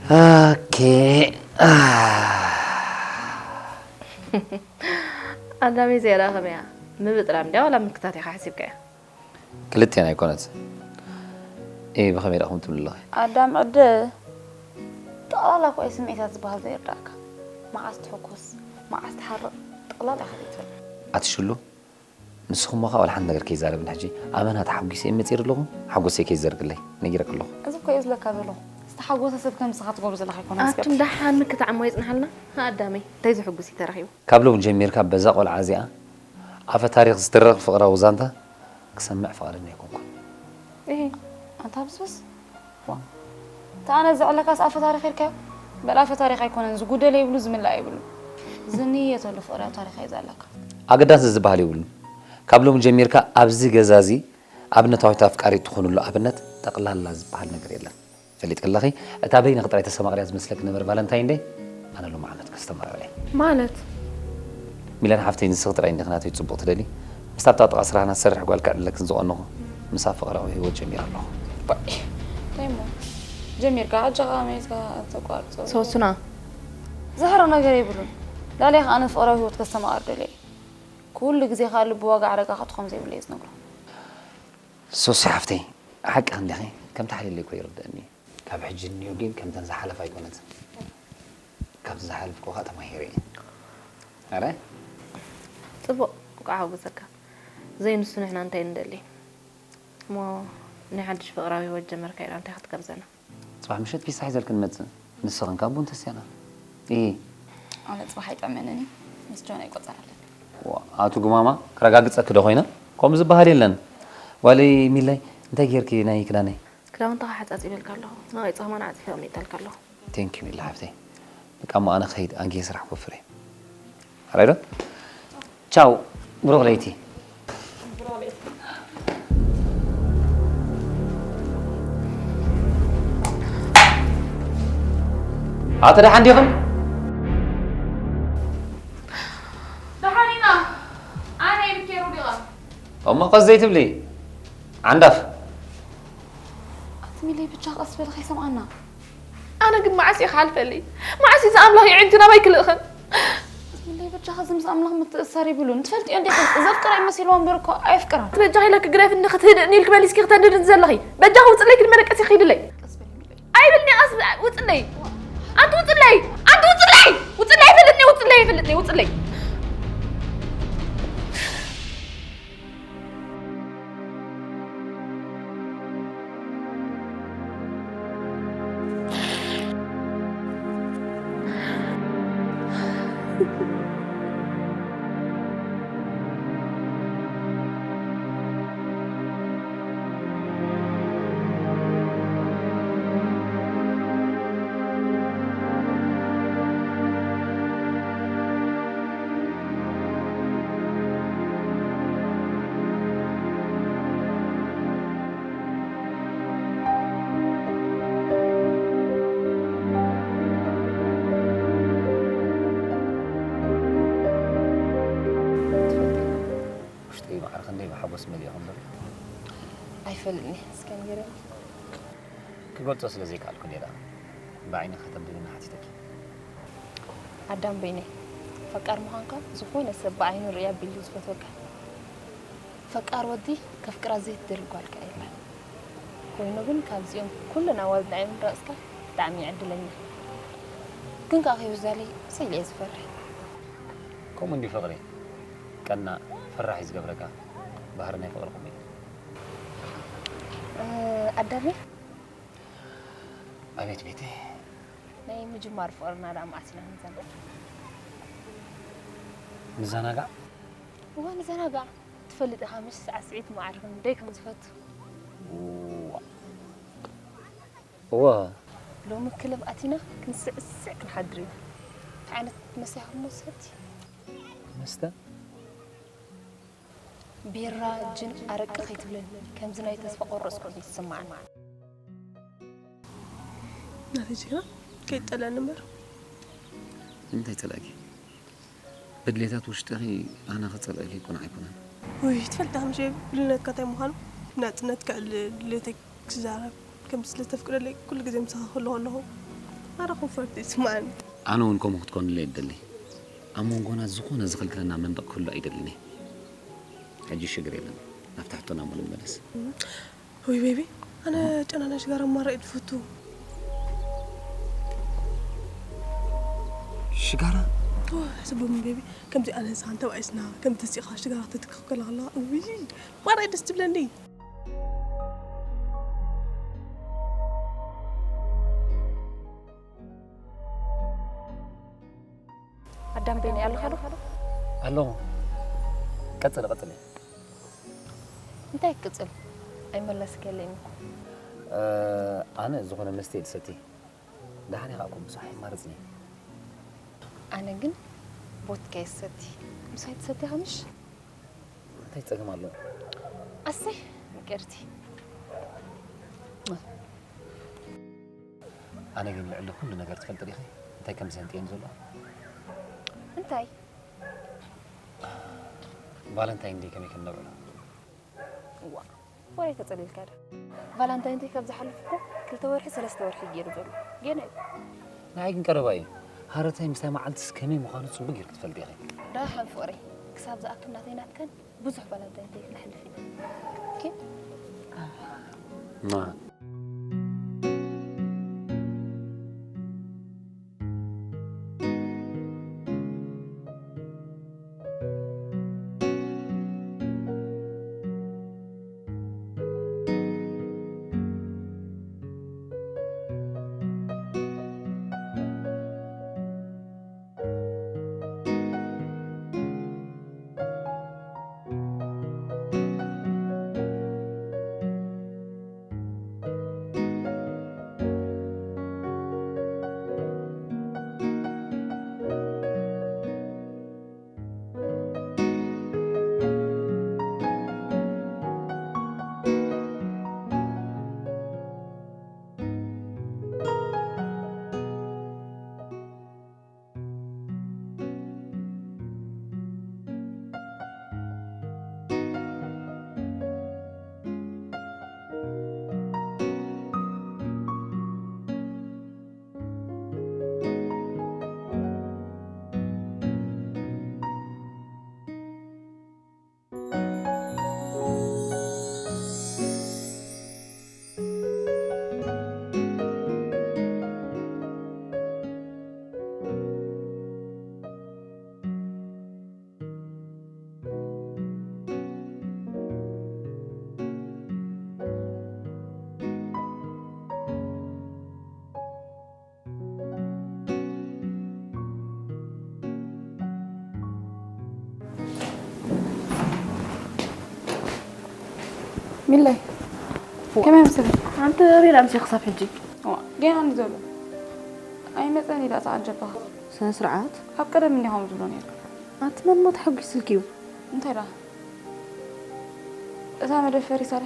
ኦኬ። ኣዳመይ፣ ዝያዳ ከመይ እያ? ምብጥራም ድያ ዋላ ምክታት ኢኻ ሓሲብካያ? ክልቲኤን ኣይኮነትን። ኢ ብኸመይ ዳኹም ትብሉ ኣለኺ? ኣዳም ዕደ ጠቕላላ እኮ እዩ ስምዒታት ዝበሃል ዘይርዳእካ። መዓስ ትሕጎስ፣ መዓስ ትሓርቕ፣ ጠቕላላ ኢኻ ዘይትፈልጥ። ኣቲ ሽሉ፣ ንስኹም ኸኣ ዋላ ሓንቲ ነገር ከይዛረብን ሕጂ ኣመና ተሓጒሰ እየ መጺእ ኣለኹ። ሓጎሰይ ከይዘርግለይ ነጊረኪ ኣለኹ። እዚ እኮ እየ ዝብለካ ዘለኹ። ዝተሓጎሰ ሰብ ከም ንስኻ ትገብሮ ዘለኻ ኣይኮነን ኣቱም ዝገብር። ደሓን ምክታዕ እሞ የጽንሓልና። ኣዳመይ እንታይ ዝሕጉስ እዩ ተረኺቡ? ካብ ሎሚ ጀሚርካ በዛ ቆልዓ እዚኣ ኣፈ ታሪኽ ዝትረኽ ፍቕራዊ ዛንታ ክሰምዕ ፍቓደኛ ኣይኮንኩን። እሂ፣ ኣንታ ብስብስ። ዋ። እታ ኣነ ዘዕለካስ ኣፈ ታሪኽ ኢልካዮ? በል ኣፈ ታሪኽ ኣይኮነን፣ ዝጉደለ የብሉ፣ ዝምላእ የብሉ። ዝንየተሉ ፍቕሪ ኣብ ታሪኸይ ዘለካ። ኣገዳሲ ዝበሃል የብሉን። ካብ ሎሚ ጀሚርካ ኣብዚ ገዛ እዚ ኣብነታዊት ኣፍቃሪት ትኾንሉ ኣብነት ጠቕላላ ዝበሃል ነገር የለን። ፈሊጥኪ ኣለኺ፣ እታ በይንኺ ጥራይ ተስተማቕርያ ዝመስለኪ ነበረ ቫለንታይን ደይ፣ ኣነ ሎሚ ዓመት ከስተማቕር እየ። ማለት? ሚላን ሓፍተይ፣ ንስኺ ጥራይ እንዲኺ ናተይ ጽቡቕ ትደልዪ። ምስታ ኣብታ ጥቓ ስራሕና ትሰርሕ ጓል ከዕልለክን ዝቐነኹ፣ ምሳ ፍቕራዊ ህይወት ጀሚረ ኣለኹ። ባይ፣ እንታይ እሞ ጀሚርካ፣ ሕጂ ኸኣ መይዝካ ተቋርጾ። ሰሱና። ዝሕረቕ ነገር የብሉን። ላዕለይ ኸኣ ኣነ ፍቕራዊ ህይወት ከስተማቕር ደልየ እየ። ኩሉ ግዜ ኸኣ ልቢ ዋጋ ዕረቃ ከእቱ ከም ዘይብለይ እየ ዝነግሮ። ሶሲ ሓፍተይ፣ ሓቅኺ እንዲኺ፣ ከም ተሓልየለይ እኮ ይርድኣኒ እዩ። ካብ ሕጂ ንንዮ ግን ከምተን ዝሓለፋ ኣይኮነትን። ካብቲ ዝሓለፍኩ ከዓ ተማሂረ እየ። ኣረ? ጽቡቕ፣ እንቋዕ ሓጎሰካ። ዘይንሱ ንሕና እንታይ ንደሊ? እሞ ናይ ሓድሽ ፍቕራዊ ህይወት ጀመርካ ኢላ እንታይ ክትጋብዘና? ጽባሕ ምሸት ፒሳ ሒዘልክን ንመጽእ። ንስኽን ካብ ቡን ተስያና። እሂ። ኣነ ጽባሕ ኣይጥዕመንን እዩ። ምስ ጆን ኣይቆጸር ኣለኒ። ዋ፣ ኣቱ ጉማማ፣ ክረጋግጸኪ ዶ ኮይነ? ከምኡ ዝበሃል የለን። ዋለይ ሚለይ፣ እንታይ ጌርኪ ናይ ክዳነይ? ክዳውንትኻ ሓጻጺበልካ ኣለኹ። ንዋይ ጻማን ዓጺፈ ኣቕሚጠልካ ኣለኹ። Thank you ሚለ ሓፍተይ። በቃ እሞ ኣነ ክኸይድ ኣንጊየ ስራሕ ክወፍር እየ። ሕራይ ዶ? ቻው ብሩኽ ለይቲ። ኣቲ ደሓን ዲኽን? ደሓን ኢና። ኣነ ኢልኬ ሩዲቓ። እሞ ቀስ ዘይትብሊ ዓንዳፍ። ኣቲ ሚለይ ብቻ ቀስ በል ከይሰምዓና። ኣነ ግን መዓስ እየ ክሓልፈልይ? መዓስ እዩ ዝኣምላኽ የዒንቱ ናባይ ክልእኽን? ኣቲ ሚለይ በጃኻ እዚ ምስ ኣምላኽ ምትእስሳር የብሉን። ትፈልጥዮ እንዲኺ ዘፍቅራ ይመሲልዋ እምበር እኮ ኣየፍቅራን። በጃኺ ኢለኪ ግደፍኒ ክትህድእኒ ኢልኪ መሊስኪ ክተንድድኒ ዘለኺ። በጃኺ ውፅለይ ክድመ ደቀሲ ኪድለይ። ኣይብልኒ ቀስ ውፅለይ። ኣንቲ ውፅለይ! ኣንቲ ውፅለይ! ውፅለይ ኣይፈልጥኒ ውፅለይ ኣይፈልጥኒ ውፅለይ። ውሽጠይ ማዕረ ክንደይ ብሓጎስ መሊኡ ከም ዘሎ ኣይፈልጥን እየ። እስከ ንገረኒ። ክገልጾ ስለ ዘይከኣልኩ እየ ደኣ ብዓይኒ ከተንብብኒ ሓቲተኪ። ኣዳም በይነይ፣ ፈቃር ምዃንካ ዝኾነ ሰብ ብዓይኑ ርእዩ ኣቢሉ ዝፈትወካ። ፈቃር ወዲ ከፍቅራ ዘይትደሊ ጓል ከኣ የላን። ኮይኑ ግን ካብዚኦም ኩለን ኣዋልድ ንዓይ ምምራጽካ ብጣዕሚ ዕድለኛ። ግን ከኣ ከይበዝሓለይ ስኢለ እየ ዝፈርሕ። ከምኡ እንድዩ ፍቕሪ፣ ቀናእ፣ ፈራሕ እዩ ዝገብረካ። ባህሪ ናይ ፍቕሪ ከምኡ እዩ። ኣዳሚ ኣቤት ቤተይ። ናይ ምጅማር ፍቕርና ደኣ መዓስ ኢና ክንዘናጋዕ? ንዘናጋዕ? እወ ንዘናጋዕ። ትፈልጥ ኢኻ ምሽ ሳዕስዒት ማዕረ ክንደይ ከም ዝፈቱ። እዋ እዋ። ሎሚ ክለብ ኣቲና ክንስዕስዕ ክንሓድር ኢና። እንታይ ዓይነት መስተ ኢኻ እሞ ትሰቲ? መስተ? ቢራ፣ ጅን፣ ኣረቂ ከይትብለኒ፣ ከምዚ ናይ ተስፋ ቆረጽኩ እዩ ዝስምዓኒ። ናተይ ጅግና፣ ከይትጠልኣኒ እምበር። ንምንታይ ጸላእኪ? ብድሌታት ውሽጥኺ ኣነ ክጸልኣኪ ቁኑዕ ኣይኮነን። ውይ፣ ትፈልጥ ኢኻ ምሽ ብድልነትካ እንታይ ምዃኑ? ናጽነት ከዕልል፣ ድሌተይ ክዛረብ፣ ከምዚ ስለ ተፍቅደለይ ኩሉ ግዜ ምሳኻ ክህሉ ከለኹ ኣረ ኮንፈርቲ ስማን። ኣነ እውን ከምኡ ክትኮንለይ ይደሊ። ኣብ መንጎና ዝኾነ ዝኽልክለና መንደቕ ክህሉ ኣይደልን እየ። ሕጂ ሽግር የለን። ናብቲ ሕቶና እሞ ንመለስ። ውይ ቤቢ፣ ኣነ ጨናና ሽጋራ ማራ እየ ዝፈቱ። ሽጋራ? ኦ፣ ሕስቦም ቤቢ፣ ከምዚ ኣነ ንስኻን ተባኢስና፣ ከምዚ ተሲኻ ሽጋራ ክትትክኽ ከላ ከለኻ፣ ውይ፣ ማራ እየ ደስ ትብለኒ። ኣዳም በይነ ኣለኻ ዶ? ኣለኹ። ቀጽሊ፣ ቀጽሊ። እንታይ ክቅጽል? ኣይመለስከለይን እኮ። እ፣ ኣነ ዝኾነ መስተ እየ ዝሰቲ። ደሓን ኢኻ እኮ፣ ብዙሕ ኣይማርጽን እየ። ኣነ ግን ቦትካ እየ ዝሰቲ። ምሳይ ትሰቲ ከምሽ? እንታይ ጸገም ኣለዎ? ኣሰይ፣ ይቅርቲ። ኣነ ግን ልዕሊ ኩሉ ነገር ትፈልጢ ዲኺ? እንታይ ከም ዘንጥየኒ ዘሎ? እንታይ? ቫለንታይን ደይ ከመይ ከም ነብዕሎ? እዋ፣ ወረ ተጸሊልካ ዶ? ቫለንታይን ደይ ካብ ዝሓልፍ እኮ ክልተ ወርሒ፣ ሰለስተ ወርሒ ገይሩ ዘሎ። ገና እዩ። ንዓይ ግን ቀረባ እዩ። ሃረታይ ምስታይ መዓልትስ ከመይ ምዃኑ ጽቡቅ ጌርኪ ትፈልጢ ኢኺ። ደሓን ፍቕረይ፣ ክሳብ ዝኣክል ናተይ ናትካን ብዙሕ ቫለንታይን ደይ ክነሕልፍ ኢና። ኦኬ? ማ ሚለይ፣ ከመይ መሰለኪ? ኣንቲ ሪል ኣምሲ ክሳብ ሕጂ። ዋ፣ ጌና እንዲ ዘሎ። ኣይመጸን ኢላ ተዓጀብኻ። ስነ ስርዓት? ካብ ቀደም እንዲኹም ዝብሎ ነይሩ። ኣቲ መን ሞ ተሓጒስልኪ እዩ? እንታይ ደኣ? እታ መደፈሪ ሳለ?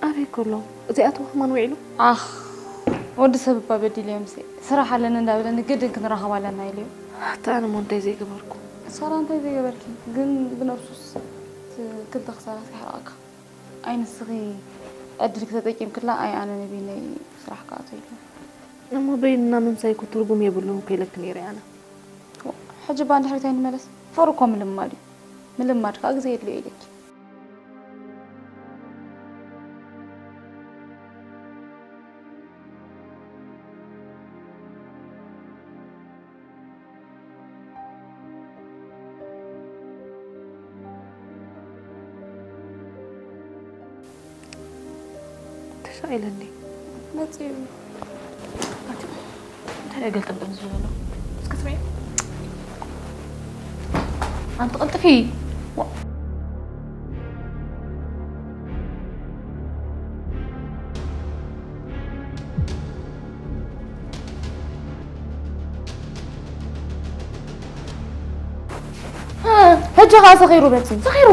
ኣበይ ከሎ? እዚኣተወ ከማን ውዒሉ? ኣኽ፣ ወዲ ሰብ እባ በዲሉ እየ ምሴ። ስራሕ ኣለኒ እንዳበለኒ ግድን ክንራኸብ ኣለና ኢሉ እዩ። ኣታ ኣነ ሞ እንታይ ዘይገበርኩ? ሳራ እንታይ ዘይገበርኪ? ግን ብነብሱስ እቲ ክልተ ክሳራት ይሕረቐካ። ኣይ ንስኺ ዕድልኪ ተጠቂምክላ ኣይ ኣነ ንቢነይ ስራሕ ክኣቱ ኢሉ። እሞ በይንና ምምሳይ እኮ ትርጉም የብሉን እኮ ኢለኪ ነይረ ኣነ። ሕጂ እባ ንድሕሪት ኣይንመለስ። ፍቕሪ እኮ ምልማድ እዩ። ምልማድ ከዓ ግዜ የድልዮ ኢለኪ። ተሻኢለኒ። መጺኡ። ኣቲ እንታይ ደኣ ገልጠምጠም ዝብል ዘሎ? እስኪ ስምዒ። ኣንቲ ቀልጥፊ። ዋ። ሕጂ ኸኣ ሰኺሩ በቲ፣ ሰኺሩ።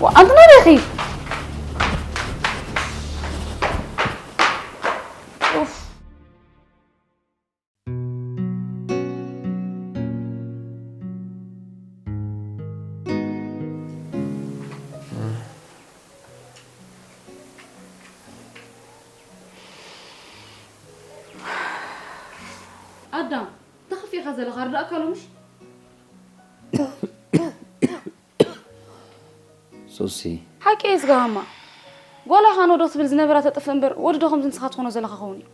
ዋ፣ ኣንቲ ናበይ ኢኺ? ኡፍ። ኣዳም፣ ተኸፊእካ ዘለኻ ርዳእካ ኣሎ ምሽ? ሶሲ። ሓቂ እየ ዝገሃማ። ጓላ ኢኻ ኖዶ ትብል ዝነበራ ተጥፍእ እምበር ወዲ ዶ ከምዚ ንስኻ ትኾኖ ዘለኻ ኸውን እዩ።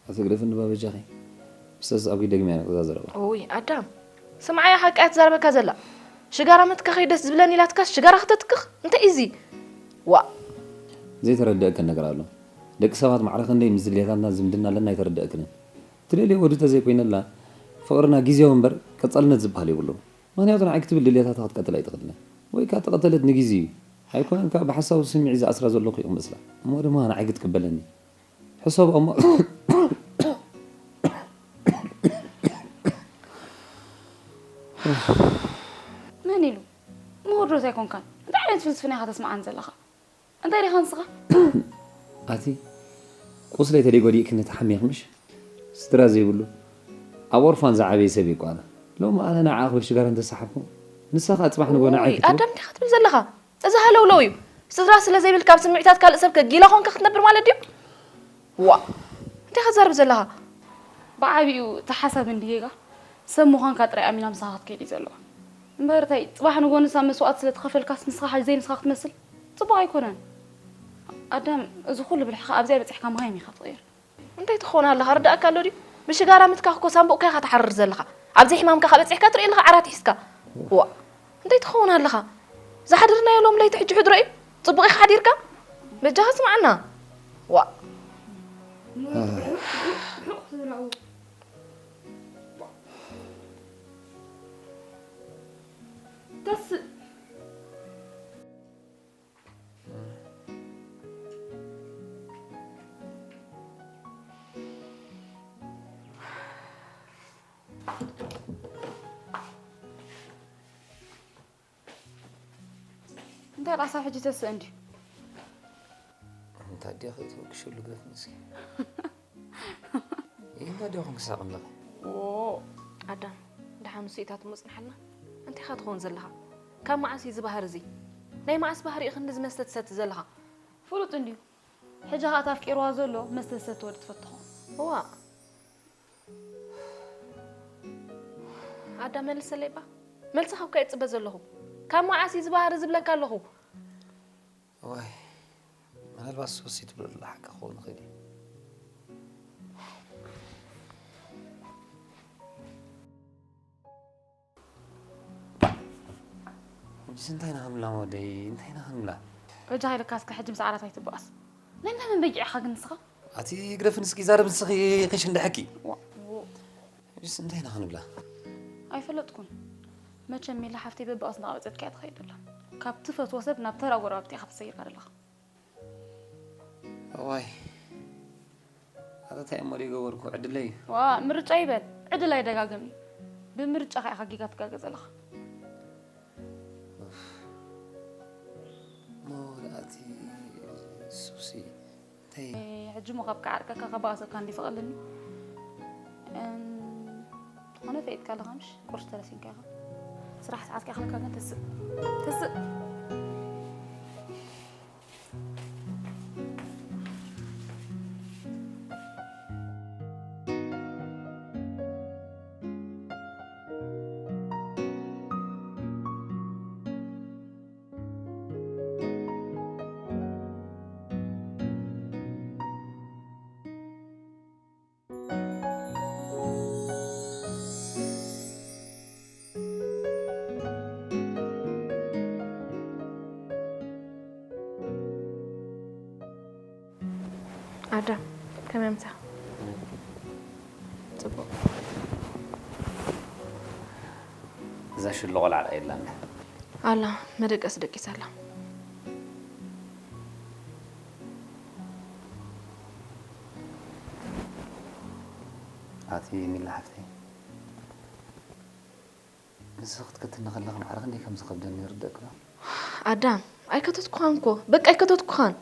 ኣትግደፍኒ ባበጃኺ። ምስተስ ኣብ ኪድ ደግመያ ነቅዛ ዘረባ። ውይ ኣዳም ስምዓያ ሓቃ እያ ትዛረበካ ዘላ። ሽጋራ ምትካኽ እዩ ደስ ዝብለኒ ኢላትካስ ሽጋራ ክተትክኽ እንታይ እዩ እዚ? ዋእ። ዘይተረደእክን ነገር ኣሎ። ደቂ ሰባት ማዕረ ክንደይ ምስ ድልየታትና ዝምድና ኣለና ኣይተረደእክንን። ትደልዮ ወዲ ተዘይኮይነላ ፍቕርና ግዜያዊ እምበር ቀጻልነት ዝበሃል የብሉን። ምኽንያቱ ንዓይ ክትብል ድልየታታ ክትቀትል ኣይትኽእልን እያ። ወይ ከኣ ተቐተለት ንግዜ እዩ። ኣይኮነን ከኣ ብሓሳዊ ስምዒት ዝኣስራ ዘለኹ እዩ ክመስላ። እሞ ድማ ንዓይ ክትቅበለኒ። ሕሰብ እሞ መን ኢሉ? ምሁር ዶስ ኣይኮንካን? እንታይ ዓይነት ፍልስፍና ኢኻ ተስምዓኒ ዘለኻ? እንታይ ዲኻ ንስኻ? ኣቲ ቁስለይ ተደይ ጎዲእክኒ ተሓሚኽ ምሽ? ስድራ ዘይብሉ ኣብ ኦርፋን ዝዓበየ ሰብ ይቋነ። ሎሚ ኣነ ንዓኣ ክብል ሽጋራ እንተሰሓብኩ ንሳ ኸኣ ጽባሕ ንጎ ንዓይ ክትብል ኣዳም እንታይ ክትብል ዘለኻ? እዚ ሃለውለው እዩ። ስድራ ስለ ዘይብልካ ኣብ ስምዒታት ካልእ ሰብ ከጊላ ኾንካ ክትነብር ማለት ድዩ? ዋእ እንታይ ኢኻ ትዛረብ ዘለኻ? ብዓቢኡ እቲ ሓሳብ እንዲ ጌጋ ሰብ ምዃንካ ጥራይ ኣሚና ምሳኻ ክትከይድ እዩ ዘለዋ። እምበር እንታይ ጽባሕ ንጎ ንሳ መስዋእቲ ስለ ትኸፈልካስ ንስኻ ሓዚ ዘይንስኻ ክትመስል ጽቡቕ ኣይኮነን። ኣዳም እዚ ኩሉ ብልሕኻ ኣብዚኣ በጺሕካ መሃይም ኢኻ ትቕየር። እንታይ ትኸውን ኣለኻ ርዳእካ ኣሎ ድዩ? ብሽጋራ ምትካኽ እኮ ሳምቡእካ ኢኻ ትሓርር ዘለኻ። ኣብዚ ሕማምካ ካብ በጺሕካ ትርኢ ኣለኻ ዓራት ሒዝካ። ዋእ እንታይ ትኸውን ኣለኻ? ዝሓደርናዮ ሎም ለይቲ ሕጂ ሕድሮ እዩ። ጽቡቕ ኢኻ ሓዲርካ? በጃኻ ስምዓና። ዋእ። ተስእ እንታይ ጣሳ ሕጂ ተስእ እንዲ እንታይ ድያ ከይተወክሸሉ ግረፍ ንስኪ ይህና ድያ ኹም ክሳቕ ኣለኺ ኣዳም ድሓን ንሱ ኢታት ምፅንሓልና እንታይ ኢኻ ትኸውን ዘለኻ ካብ መዓስ እዩ ዝበሃር እዚ ናይ መዓስ ባህሪ እዩ ክንዲ ዝመስተ ትሰቲ ዘለኻ ፍሉጥ እንድዩ ሕጂ ኸኣ ኣፍቂርዋ ዘሎ መስተ ዝሰቲ ወዲ ትፈትኾ እዋ ኣዳ መልሰለይ እባ መልስኻ እኳ እየ ዝፅበ ዘለኹ ካብ መዓስ እዩ ዝበሃር ዝብለካ ኣለኹ እዋይ ምናልባት ሶሲ ትብሎ ዘላ ሓቂ ክኸውን ይኽእል እዩ ሕጂስ እንታይ ኢና ክንብላ ወደይ እንታይ ኢና ክንብላ በጃኻ ኢልካ እስከ ሕጂ ምስ ዓራት ኣይትበኣስ ናይ ምንታይ መን በጊዕኻ ግን ንስኻ ኣቲ ግደፊ ንስኪ ዛረቢ ንስኺ ኢኺ ሽንድሕኪ ሕጂስ እንታይ ኢና ክንብላ ኣይፈለጥኩን መቸም ሜላ ሓፍተይ በብኣስ እንዳቐበፀትካ እያ ትኸይድ ደላ ካብ ትፈትዎ ሰብ ናብ ተራ ጎረባብቲ ኢኻ ተሰይርካ ደለኻ እዋይ ኣረ እንታይ እሞ ደይገበርኩ ዕድለይ እዩ ዋ ምርጫ ይበል ዕድል ኣይደጋግም እዩ ብምርጫኻ ኢኻ ጌጋ ትጋገ ዘለኻ ሞላእቲ ሱሲ እንታይ ሕጂ ሞ ካብ ክዓርቀካ ከባእሰካ እንዲ ዝቐልኒ ዝኾነ ፈይጥካ ኣለኻ ምሽ ቁርሲ ተረሲንካ ኢኻ ስራሕ ሰዓትካ ይኽለካ ግን ተስእ ተስእ ኣዳም ከመይ ምሳኻ? ጽቡቕ። እዛ ሽሎ ቆልዓ ርኣየላ እንዳ። ኣላ መደቀሲ ደቂሳ ኣላ። ኣቲ ሚላ ሓፍተይ ንስኺ ክትከትኒ ከለኺ ማዕረ ክንደይ ከም ዝኸብደኒ ይርደእኪ ዶ? ኣዳም ኣይከተትኩኻን እኮ በቃ ኣይከተትኩኻን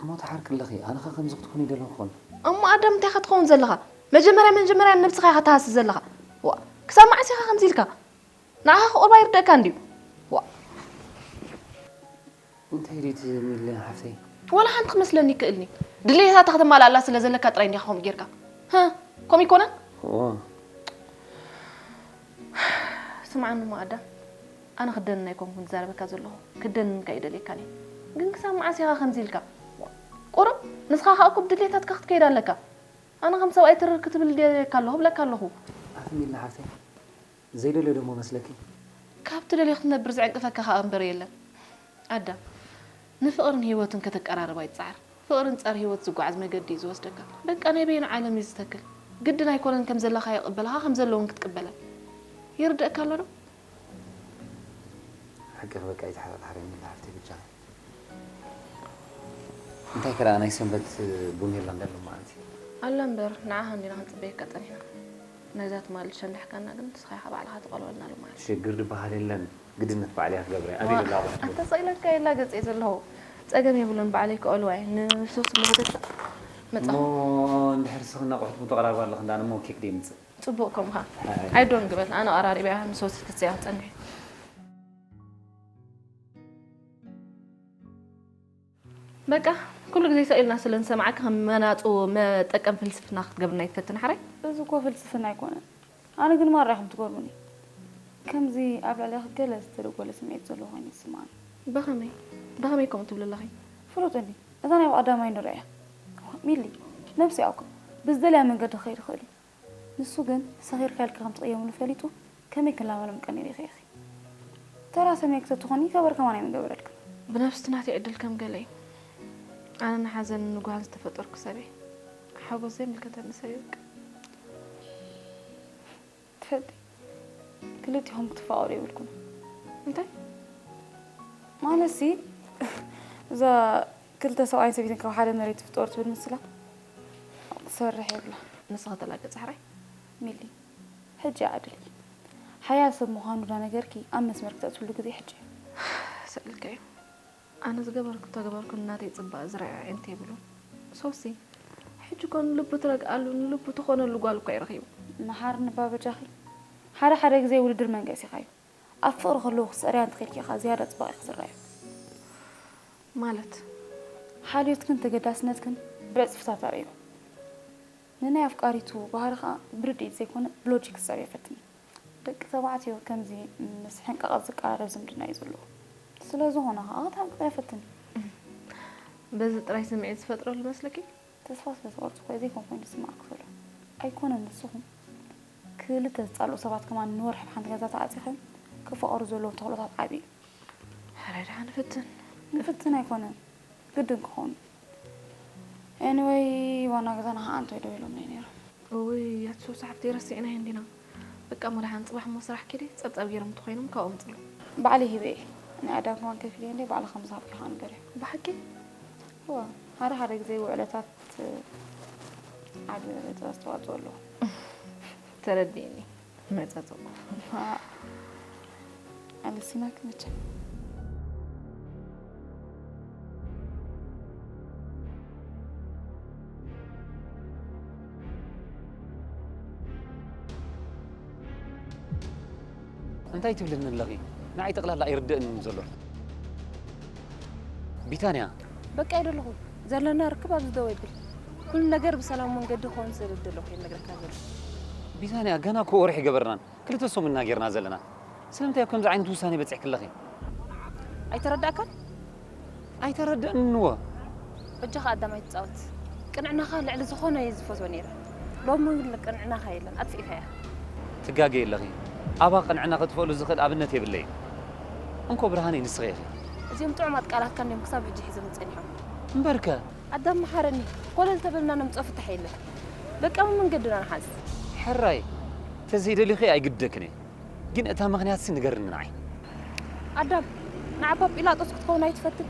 እሞ ተሓርቂ ኣለኺ ኣነ ኸ ከምዚ ክትኮኒ ደለኹ ኾን እሞ ኣዳም እንታይ ኢኻ ትኸውን ዘለኻ መጀመርያ መጀመርያ ንነብስኻ ኢኻ ትሃሲ ዘለኻ ዋ ክሳብ መዓስ ኢኻ ከምዚ ኢልካ ንዓኻ ክቑርባ ይርደእካ እንድዩ ዋ እንታይ ድዩ እቲ ሚለ ሓፍተይ ዋላ ሓንቲ ክመስለኒ ይክእልኒ። ድሌታታ ከተማልኣላ ስለ ዘለካ ጥራይ እንዲኻ ከምኡ ጌርካ። ህ፣ ከምኡ ይኮነን? እዎ። ስምዓኒ እሞ ኣዳም፣ ኣነ ክደንን ኣይኮንኩን ዝዛረበካ ዘለኹ። ክደንንካ ይደልየካን እየ። ግን ክሳብ መዓስ ኢኻ ከምዚ ኢልካ? ቁሩብ ንስኻ ከኣ እኮ ብድሌታትካ ክትከይድ ኣለካ። ኣነ ከም ሰብኣይ ትርር ክትብል ደልየካ ኣለኹ፣ እብለካ ኣለኹ። ኣቲ ሚሊ ሓፍተይ፣ ዘይደልዮ ደሞ መስለኪ? ካብ ትደልዮ ክትነብር ዝዕንቅፈካ ከኣ እምበር የለን። ኣዳም፣ ንፍቕርን ህይወትን ከተቀራርባ ይትጽዓር። ፍቕሪ ንጻር ህይወት ዝጓዓዝ መገዲ እዩ ዝወስደካ። በቃ ናይ በይኑ ዓለም እዩ ዝተክል። ግድን ኣይኮነን ከም ዘለኻ ይቕበልኻ፣ ከም ዘሎ እውን ክትቅበላ። ይርደእካ ኣሎ ዶ? ሓቅኺ፣ በቃ ይተሓታትሓረኒ እንዳ ሓፍተይ ብቻ። እንታይ ከ ደኣ ናይ ሰንበት ቡን የላ እንዳሎ ማለት እዩ? ኣላ እምበር፣ ንዓኻ እንዲና ክንጽበየካ ጸኒሕና። ነዛ ትማሊ ሸንዳሕካና ግን ንስኻ ኢኻ ባዕልኻ ትቐልወልና ሎማዓንቲ። ሽግር ዝበሃል የለን። ግድነት ባዕለይ እያ ክገብራ እየ። ኣበይ ዋ፣ ደላ ኣቑሑት? ኣንተ ስቕ ኢለካ የላ ገጸይ ዘለኹ። ጸገም የብሉን፣ ባዕለይ ክቐልዋ እየ። ንሶስ መኽተት መጻኹ። እሞ እንድሕር ስኽና ኣቑሑት ምተቐራርባ ኣለኽ እንዳ፣ እሞ ኬክ ደይ ምጽእ? ጽቡቕ ከምኻ። ኣይ። ኣይዶን ግበል፣ ኣነ ቀራሪበያ ንሶስ ክትስያ ትጸንሕ። በቃ፣ ኩሉ ግዜ ሰቕ ኢልና ስለ ንሰምዓካ ከም መናጹ መጠቀም ፍልስፍና ክትገብርና ኣይትፈትን ሓራይ? እዚ እኮ ፍልስፍና ኣይኮነን። ኣነ ግን ማራ ኢኹም ትገርሙኒ። ከምዚ ኣብ ልዕሌኺ ገለ ዝተደጎለ ስምዒት ዘሎ ኮይኑ ይስምዓኒ። ብኸመይ? ብኸመይ ከምኡ ትብሊ ኣለኺ? ፍሉጥ እንዲ፣ እዛ ናይ ብቐዳማይ ንሪኣ እያ። ሚሊ፣ ነብሲ ያውኩም ብዝደልያ መንገዲ ክኸይድ ይኽእል እዩ። ንሱ ግን ሰኺርካ ኢልካ ከም ትቕየምሉ ፈሊጡ ከመይ ክላመሎም ቀኒሉ ኢኺ ኢኺ። ተራ ሰሚዕኪ ተትኾኒ ከበር ከማን ኣይምገበረልክን። ብነብስቲ ናተይ ዕድል ከም ገለ እዩ። ኣነ ንሓዘንን ንጓህን ዝተፈጠርኩ ሰብ እየ። ሓጎስ ዘይምልከተኒ ሰብ እየ በቃ። ትፈልጢ፣ ክልቲኹም ክትፋቐሩ የብልኩምን። እንታይ? ማለትሲ፣ እዛ ክልተ ሰብኣይን ሰበይትን ካብ ሓደ መሬት ይፍጠሩ ትብል ምስላ ክትሰርሕ የብላ። ንስኻ ተላገጽ ሕራይ? ሚሊ፣ ሕጂ ይዓድልኪ። ሓያል ሰብ ምዃኑ ዳ ነገርኪ ኣብ መስመር ክተእትውሉ ግዜ ሕጂ እዩ። ስእልከ እዩ። ኣነ ዝገበርኩ ተገበርኩ ናተይ ጽባቐ ዝረኣየ ኣዒንቲ የብሉን። ሶሲ፣ ሕጂ እኮ ንልቡ ትረግኣሉ፣ ንልቡ ትኾነሉ ጓል እኮ እዩ ረኺቡ። መሓርኒ እባ በጃኺ። ሓደ ሓደ ግዜ ውድድር መንገሲኻ እዩ። ኣብ ፍቕሪ ከለዉ ክትስዕርያ እንተኺኢልኪ ኢኻ ዝያዳ ጽባቐ ኢኺ ዝረኣዮ። ማለት? ሓልዮትክን ተገዳስነትክን ብዕጽፍታት ኣርእዮ። ንናይ ኣፍቃሪቱ ባህሪ ኸኣ ብርድኢት ዘይኮነ ብሎጂክ ክትጸርዮ ፈትኒ። ደቂ ተባዕትዮ ከምዚ ምስ ሕንቃቐት ዝቀራረብ ዝምድና እዩ ዘለዎ። ስለ ዝኾነ ኸኣ ክትሕንቅቐዮ ፈትኒ። በዚ ጥራይ ስምዒት ዝፈጥረሉ መስለኪ? ተስፋ ስለ ትቖርጺ እኮ እዩ ዘይኮን ኮይኑ ዝስምዓኪ ዘሎ። ኣይኮነን ንስኹም ክልተ ዝጻልኡ ሰባት ከማን ንወርሒ ኣብ ሓንቲ ገዛ ተዓጺኸም ክፋቐሩ ዘለዎም ተኽእሎታት ዓቢ እዩ። ሕራይ ደኣ ንፍትን። ንፍትን ኣይኮነን፣ ግድን ክኸውን። ኤኒወይ፣ ዋና ገዛና ኸዓ ኣንቶይ ደው ኢሎምለይ ነይሮም። እውይ፣ ኣቲ ሶሲ ሓፍተይ ረሲዕናዮ እንዲና። በቃ እሞ ደሓን ጽባሕ እሞ ስራሕ ኪዲ፣ ጸብጻብ ገይሮም እንተኾይኖም ካብኦም ጽሎ። ባዕለይ ሂበ እየ። ናይ ኣዳም ከማን ከፊለ እንደ ባዕልኻ ከም ዝሃብኪ ኸዓ ንገርዮ። ብሓቂ? እወ፣ ሓደ ሓደ ግዜ ውዕለታት ዓቢ ኣስተዋጽኦ ኣለዎ። ተረዲእኒ። መጸጸቑ። ኣልሲናክ መቸም። እንታይ ትብልኒ ኣለኺ? ንዓይ ጠቕላላ ኣይርደእንን ዘሎ። ቢታንያ። በቃ ኣይደለኹ። ዘለና ርክብ ኣብዚ ደው የብል። ኩሉ ነገር ብሰላም መንገዲ ክኸውን ስለ ዝደለኹ እየ ዝነግረካ ዘለኹ። ቢታንያ፣ ገና እኮ ወርሒ ገበርናን ክልተ ሰሙን ኢና ጌርና ዘለና። ስለምንታይ ኣብ ከምዚ ዓይነት ውሳኔ በጺሕኪ ኣለኺ? ኣይተረዳእካን? ኣይተረደእንዎ። በጃኻ ኣዳም ኣይትጻወት። ቅንዕናኻ ልዕሊ ዝኾነ እየ ዝፈትዎ ነይረ። ሎሚ ግን ቅንዕናኻ የለን፣ ኣጥፊእካያ። ትጋገ ኣለኺ። ኣባ ቅንዕና ከጥፍኣሉ ዝኽእል ኣብነት የብለይን። እንኮ ብርሃነይ ንስኺ ኢኺ። እዚኦም ጥዑማት ቃላትካ እንድዮም ክሳብ ሕጂ ሒዞም ጸኒሖም። እምበርከ? ኣዳም መሓረኒ፣ ኮለል ተበልና ነምጽኦ ፍታሕ የለን። በቃ መመንገድና ንሓዝ። ሕራይ፣ ተዘይደሊኺ ኣይግደክን እየ። ግን እታ ምኽንያትሲ ንገርኒ ንዓይ። ኣዳም፣ ንዓባ ጲላጦስ ክትከውን ኣይትፈትን?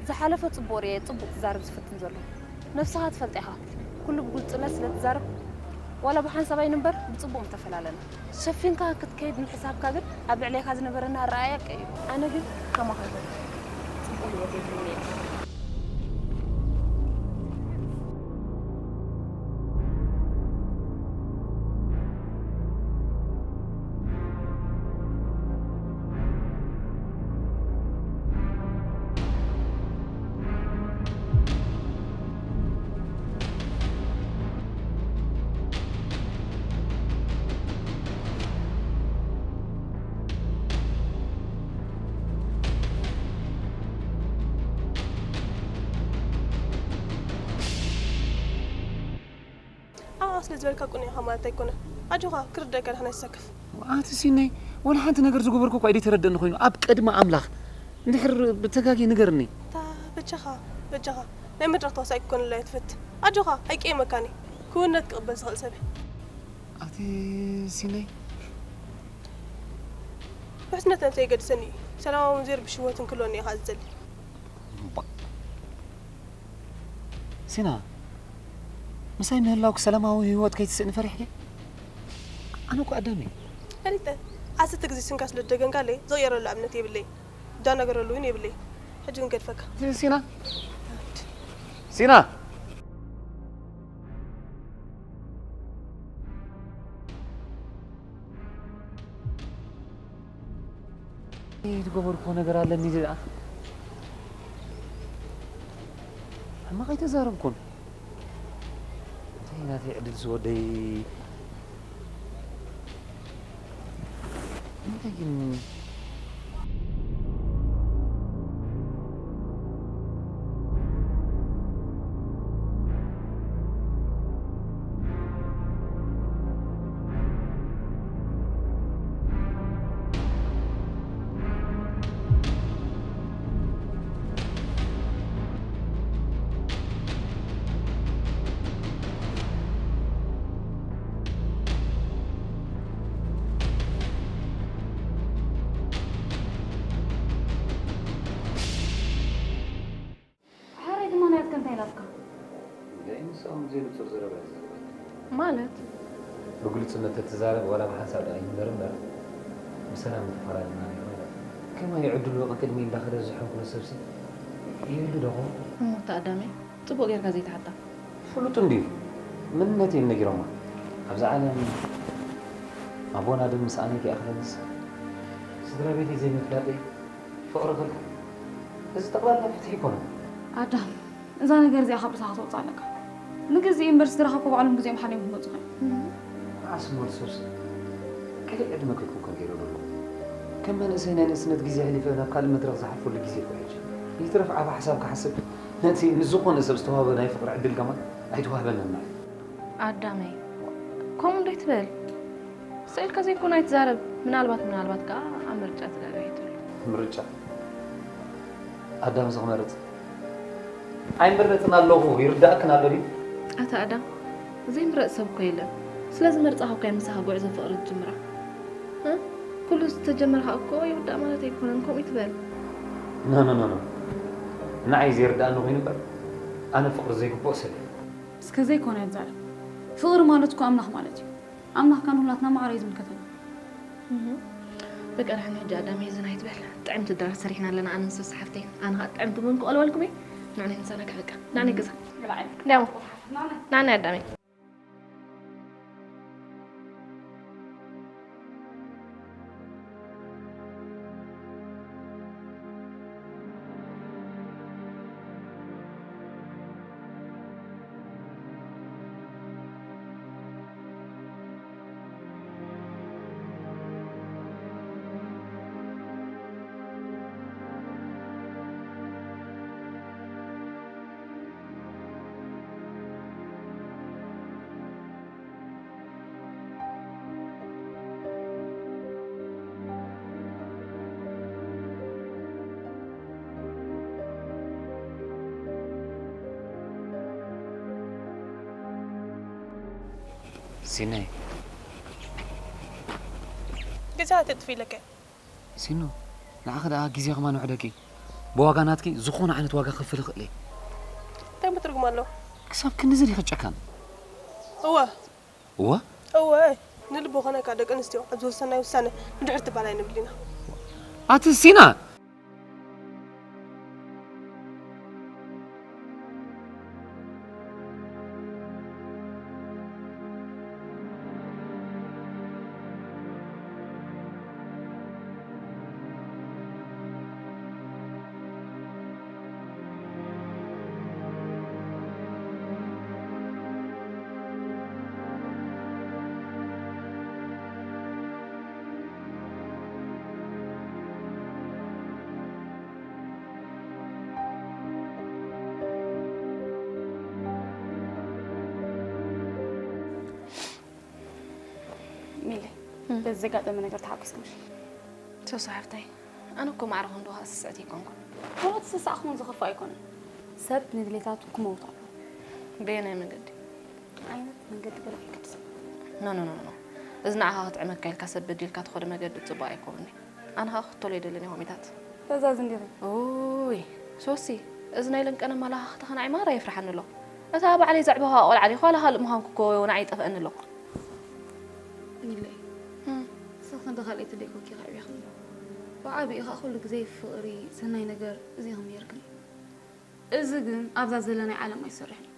ዝሓለፈ ጽቡቕ ርእየ ጽቡቕ ትዛረብ ዝፈትን ዘሎ። ነብስኻ ትፈልጣ ኢኻ። ኩሉ ብግልጽነት ስለ ትዛረብ፣ ዋላ ብሓንሳብ ኣይንበር ብጽቡቕ ምተፈላለና። ሸፊንካ ክትከይድ ምሕሳብካ ግን ኣብ ልዕሌኻ ዝነበረና ኣረኣእያ ቀይሩ። ኣነ ግን ከማኻ ኣይኮንኩን። ጽቡቕ ህይወት የድልየኒ። ስለ ዝበልካ ቁኑዕ ኢኻ ማለት ኣይኮነን። ኣጆኻ፣ ክርደኣካ ድኻ ናይ ዝሰክፍ። ኣቲ ሲናይ፣ ወላ ሓንቲ ነገር ዝገበርኩ እኳ ኣይደተረደእኒ ኮይኑ፣ ኣብ ቅድሚ ኣምላኽ እንድሕር ብተጋጊ ንገርኒ። እታ በጃኻ፣ በጃኻ፣ ናይ መድረኽ ተዋሳኢ ክኮንለይ ኣይትፈት። ኣጆኻ፣ ኣይቅየመካን እየ። ክውንነት ክቕበል ዝኽእል ሰብ እየ። ኣቲ ሲናይ፣ ውሕስነት ነብሰይ የገድሰኒ እዩ። ሰላማውን ዘይርብሽ ህይወትን ክህልወኒ እየ ከዓ ዝደሊ። እባ። ሲና፣ ምሳይ ምህላውክ ሰላማዊ ህይወት ከይትስእኒ ፈሪሕኪ? ኣነ እኮ ኣዳም እየ። ፈሊጠ። ዓሰርተ ግዜ ስምካ ስለ ዝደገምካለይ ዝቕየረሉ ኣብነት የብለይ። ዝዳናገረሉ እውን የብለይ። ሕጂ ግን ገድፈካ። ሲና! ሲና! ዝገበርኩዎ ነገር ኣለኒ እዚ ደኣ። ሕማቕ ኣይተዛረብኩን። እንታይ ናተይ ዕድል ዝወደይ። እንታይ ግን ሓራይ ድማ ናትካ እንታይ ናትካ? ንሳኦም ዘይንጹር ዘረባ እያ ዘረባትኒ። ማለት? ብግሉጽነት ተትዛረብ ዋላ ብሓንሳብ ደኣ ይንበር እምበር፣ ብሰላም ምተፈራረምና ነይርና ኢላ። ከማይ ዕድሉ ቅድሚ እንዳኸደ ዝሕንኩሎ ሰብሲ ይህሉ ዶ ኾን? እሞ እቲ ኣዳመይ ጽቡቕ ጌርካ ዘይትሓታ። ፍሉጥ እንድዩ። መንነተይ ነጊሮማ። ኣብዛ ዓለም ኣቦና ደም ምስ ኣነይ ከይኣኽለንስ ስድራ ቤተይ ዘይምፍላጠይ ፍቕሪ ክልክል። እዚ ጠቕላላ ፍትሒ ኣይኮነን። ኣዳም፣ እዛ ነገር እዚኣ ካብ ርእስኻ ከተውፅኣ ኣለካ። ንግዜ እምበር ስድራኻ እኮ ባዕሎም ግዜኦም ሓልዮም ክመፁኻ እዮም። መዓስ እሞ ንሰብሲ ገለ ዕድመ ከይኮንኩ ገይረ ኣለኹ። ከም መንእሰይ ናይ ንእስነት ግዜ ኣሕሊፈ ናብ ካልእ መድረኽ ዝሓልፈሉ ግዜ እኮ ሕጂ። ይትረፍ ዓቢ ሓሳብ ክሓስብ ነቲ ንዝኾነ ሰብ ዝተዋህበ ናይ ፍቕሪ ዕድል ከማን ኣይተዋህበንን ማለት እዩ። ኣዳመይ፣ ከምኡ እንዶ ኣይትበል። ስቕ ኢልካ ዘይኮነ ኣይትዛረብ። ምናልባት፣ ምናልባት ከኣ ኣብ ምርጫ ትጋገ ይትህሉ። ምርጫ? ኣዳም እዚ ክመርጽ? ኣይምረጽን ኣለኹ፣ ይርዳእክን ኣሎ ድዩ? ኣታ ኣዳም፣ ዘይምረጽ ሰብ እኮ የለን። ስለ ዝመርጻኻ እኮ እያ ምሳኻ ጉዕዞ ፍቕሪ ትጅምራ። እ? ኩሉ ዝተጀመረ ኸኣ እኮ ይውዳእ ማለት ኣይኮነን፣ ከምኡ ይትበል። ኖ፣ ኖ፣ ኖ፣ ኖ። ንዓይ ዘይርድኣኒ ኮይኑ እምበር፣ ኣነ ፍቕሪ ዘይግብኦ ሰብ እየ። እስከ ዘይኮነ ኣይትዛረብ። ፍቕሪ ማለት እኮ ኣምላኽ ማለት እዩ። ኣምላኽ ከኣ ንኹላትና ማዕረ እዩ ዝምልከተና። እህ። በቃ፣ ደሓን ሕጂ ኣዳመይ፣ ዝን ኣይትበል። ጥዕምቲ ድራር ሰሪሕና ኣለና፣ ኣነን ሰብሲ ሓፍተይን። ኣነ ኸኣ ጥዕምቲ ቡን ክቐልወልኩም እየ። ንዕናይ ምሳና ክሕቃ። ንዕናይ ገዛ። ብላዕ። እንዲያው። ንዕናይ ኣዳመይ። ሲናይ። ግዜ ኣይተጥፊ ኢለካ። ሲኖ፣ ንዓኺ ደኣ ግዜ ከማን ውሕደኪ። ብዋጋ ናትኪ ዝኾነ ዓይነት ዋጋ ክኸፍል እኽእል እየ። እንታይ ትርጉም ኣለዎ? ክሳብ ክንድዚ ዲኺ ጨካን? እወ። እወ? እወ። ንልቢ ኮነ እካ ደቂ ኣንስትዮ ኣብ ዝወሰናዮ ውሳነ ንድሕር ትባል ኣይንብል ኢና። ኣቲ ሲና! በዚ ዘጋጠመ ነገር ተሓጒስኪ ምሽ? ሶሲ ሓፍተይ፣ ኣነ እኮ ማዕረ ክንድኻ ስስዕቲ ኣይኮንኩን። ካልኦት ዝስሳዕ ክኾን ዝኸፍእ ኣይኮነን። ሰብ ንድሌታቱ ክመውት ኣለዎ። በየናይ መንገዲ? ዓይነት መንገዲ ገለ ኣይገድስን። ኖ ኖ ኖ ኖ። እዚ ንዓኻ ክጥዕመካ ኢልካ ሰብ በዲልካ ትኸዶ መገዲ ጽቡቕ ኣይኮነን። ኣነ ኸኣ ክኽተሎ ኣይደልን እየ ሆሚታት። ፈዛዝ እንዲኺ። ኡይ ሶሲ፣ እዚ ናይ ለንቀነ ማላኻ ክተኸናዒ ማራ የፍርሓኒ ኣሎ። እታ ባዕለይ ዘዕበኻ ቆልዓ ዲኻ ዋላ ካልእ ምዃንኩ እኮ ንዓይ ይጠፍኣኒ ኣሎ። ሚለይ፣ እም። ንስኺ ክንዲ ካልኣይቲ ደይኮንኪ ከዕብየኺ እሞ። ብዓቢኡ ኸኣ ኩሉ ግዜ ፍቕሪ፣ ሰናይ ነገር፣ እዚ ክምየርክን እዩ። እዚ ግን ኣብዛ ዘለናይ ዓለም ኣይሰርሕን እዩ።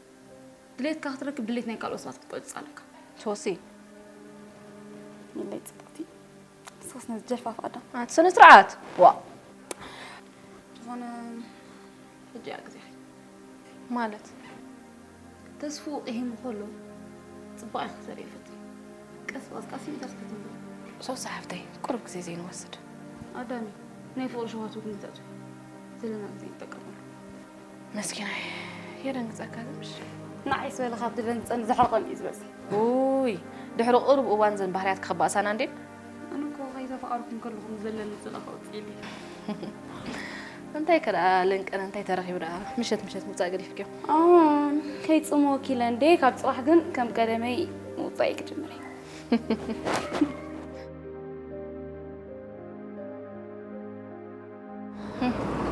ድሌትካ ክትረክብ ድሌት ናይ ካልኦት ሰባት ክትቆጽጽ ኣለካ። ሶሲ። ሚለይ ጽብቕቲ። ንስኽስ ነዚ ጀልፋፍ ኣዳ። ኣቲ ስነ ስርዓት። ዋ። ዝኾነ ሕጂ እያ ግዜኺ። ማለት? ተስፍኡ ቂሂሙ ከሎ ጽባቐ ክትርኢ ፈትን። ቀስ ብቐስ ቀስ ኢልካ ክትንብሮ። ሶሲ ሓፍተይ፣ ቁሩብ ግዜ ዘይንወስድ። ኣዳሚ፣ ናይ ፍቕሪ ሸውሃት እውን ይተእትው። ዘለና ግዜ ንጠቀመሉ። መስኪናይ፣ የደንግጸካ ግን ምሽ? ንዓይስ በለ ካብ ዝደንግጸኒ ዝሕርቐኒ እዩ ዝበዝሕ። ኡይ፣ ድሕሪ ቁሩብ እዋን ዘን ባህርያት ክኽባእሳና እንዴ? ኣነ እኮ ከይተፋቐርኩም ከለኹም ዘለኒ ጽላእ ከውጽእ ኢለ። እንታይ ከ ደኣ ለንቀነ እንታይ ተረኺቡ ደኣ? ምሸት ምሸት ምውጻእ ገዲፍክዮ? ኣዎ፣ ከይጽመወኪ ኢለ እንዴ፣ ካብ ጽባሕ ግን ከም ቀደመይ ምውጻእ ክጅምር እየ።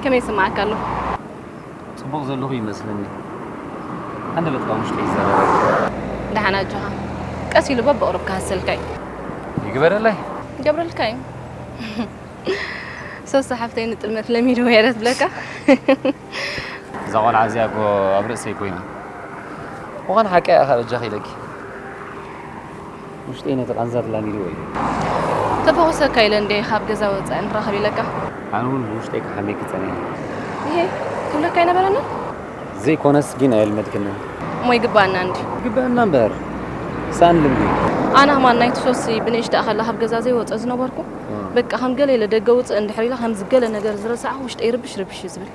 ከመይ ይስምዓካ ኣሎ? ጽቡቕ ዘለኹ ይመስለኒ። ሃንደበትካ ውሽጢ ይዛረብ። ደሓን ኣጆኻ። ቀስ ኢሉ በብቕሩብ ክሃሰልካ እዩ። ይግበረለይ። ይገብረልካ እዩ። ሶሲ ሓፍተይ ንጥልመት ለሚድዎ እያ ዶ ትብለካ? እዛ ቆልዓ እዚኣ እኮ ኣብ ርእሰይ ኮይና። ምዃን ሓቂ እያ፣ ካብ በጃኺ ኢለኪ። ውሽጠይ ነቲ ቃንዛ ተላሚድዎ እዩ። ተፈኹሰካ ኢለ እንዴ ካብ ገዛ ወጻኢ ንራኸብ ኢለካ። ኣነ እውን ብውሽጠይ ክሓመይ ክጸንሕ እየ። ይሄ ክብለካ ኣይነበረንን? ዘይኮነስ ግን ኣየልመድክንን። እሞ ይግባኣና እንዲ። ይግባኣና እምበር። ሳን ልምዲ። ኣነ ከማን ናይቲ ሶሲ ብንእሽተኣ ከላ ካብ ገዛ ዘይወጸ ዝነበርኩ። እ። በቃ ከም ገለ ኢለ ደገ ውጽእ እንድሕር ኢላ ከምዚ ገለ ነገር ዝረሳዕኹ ውሽጠይ ርብሽ ርብሽ እዩ ዝብል።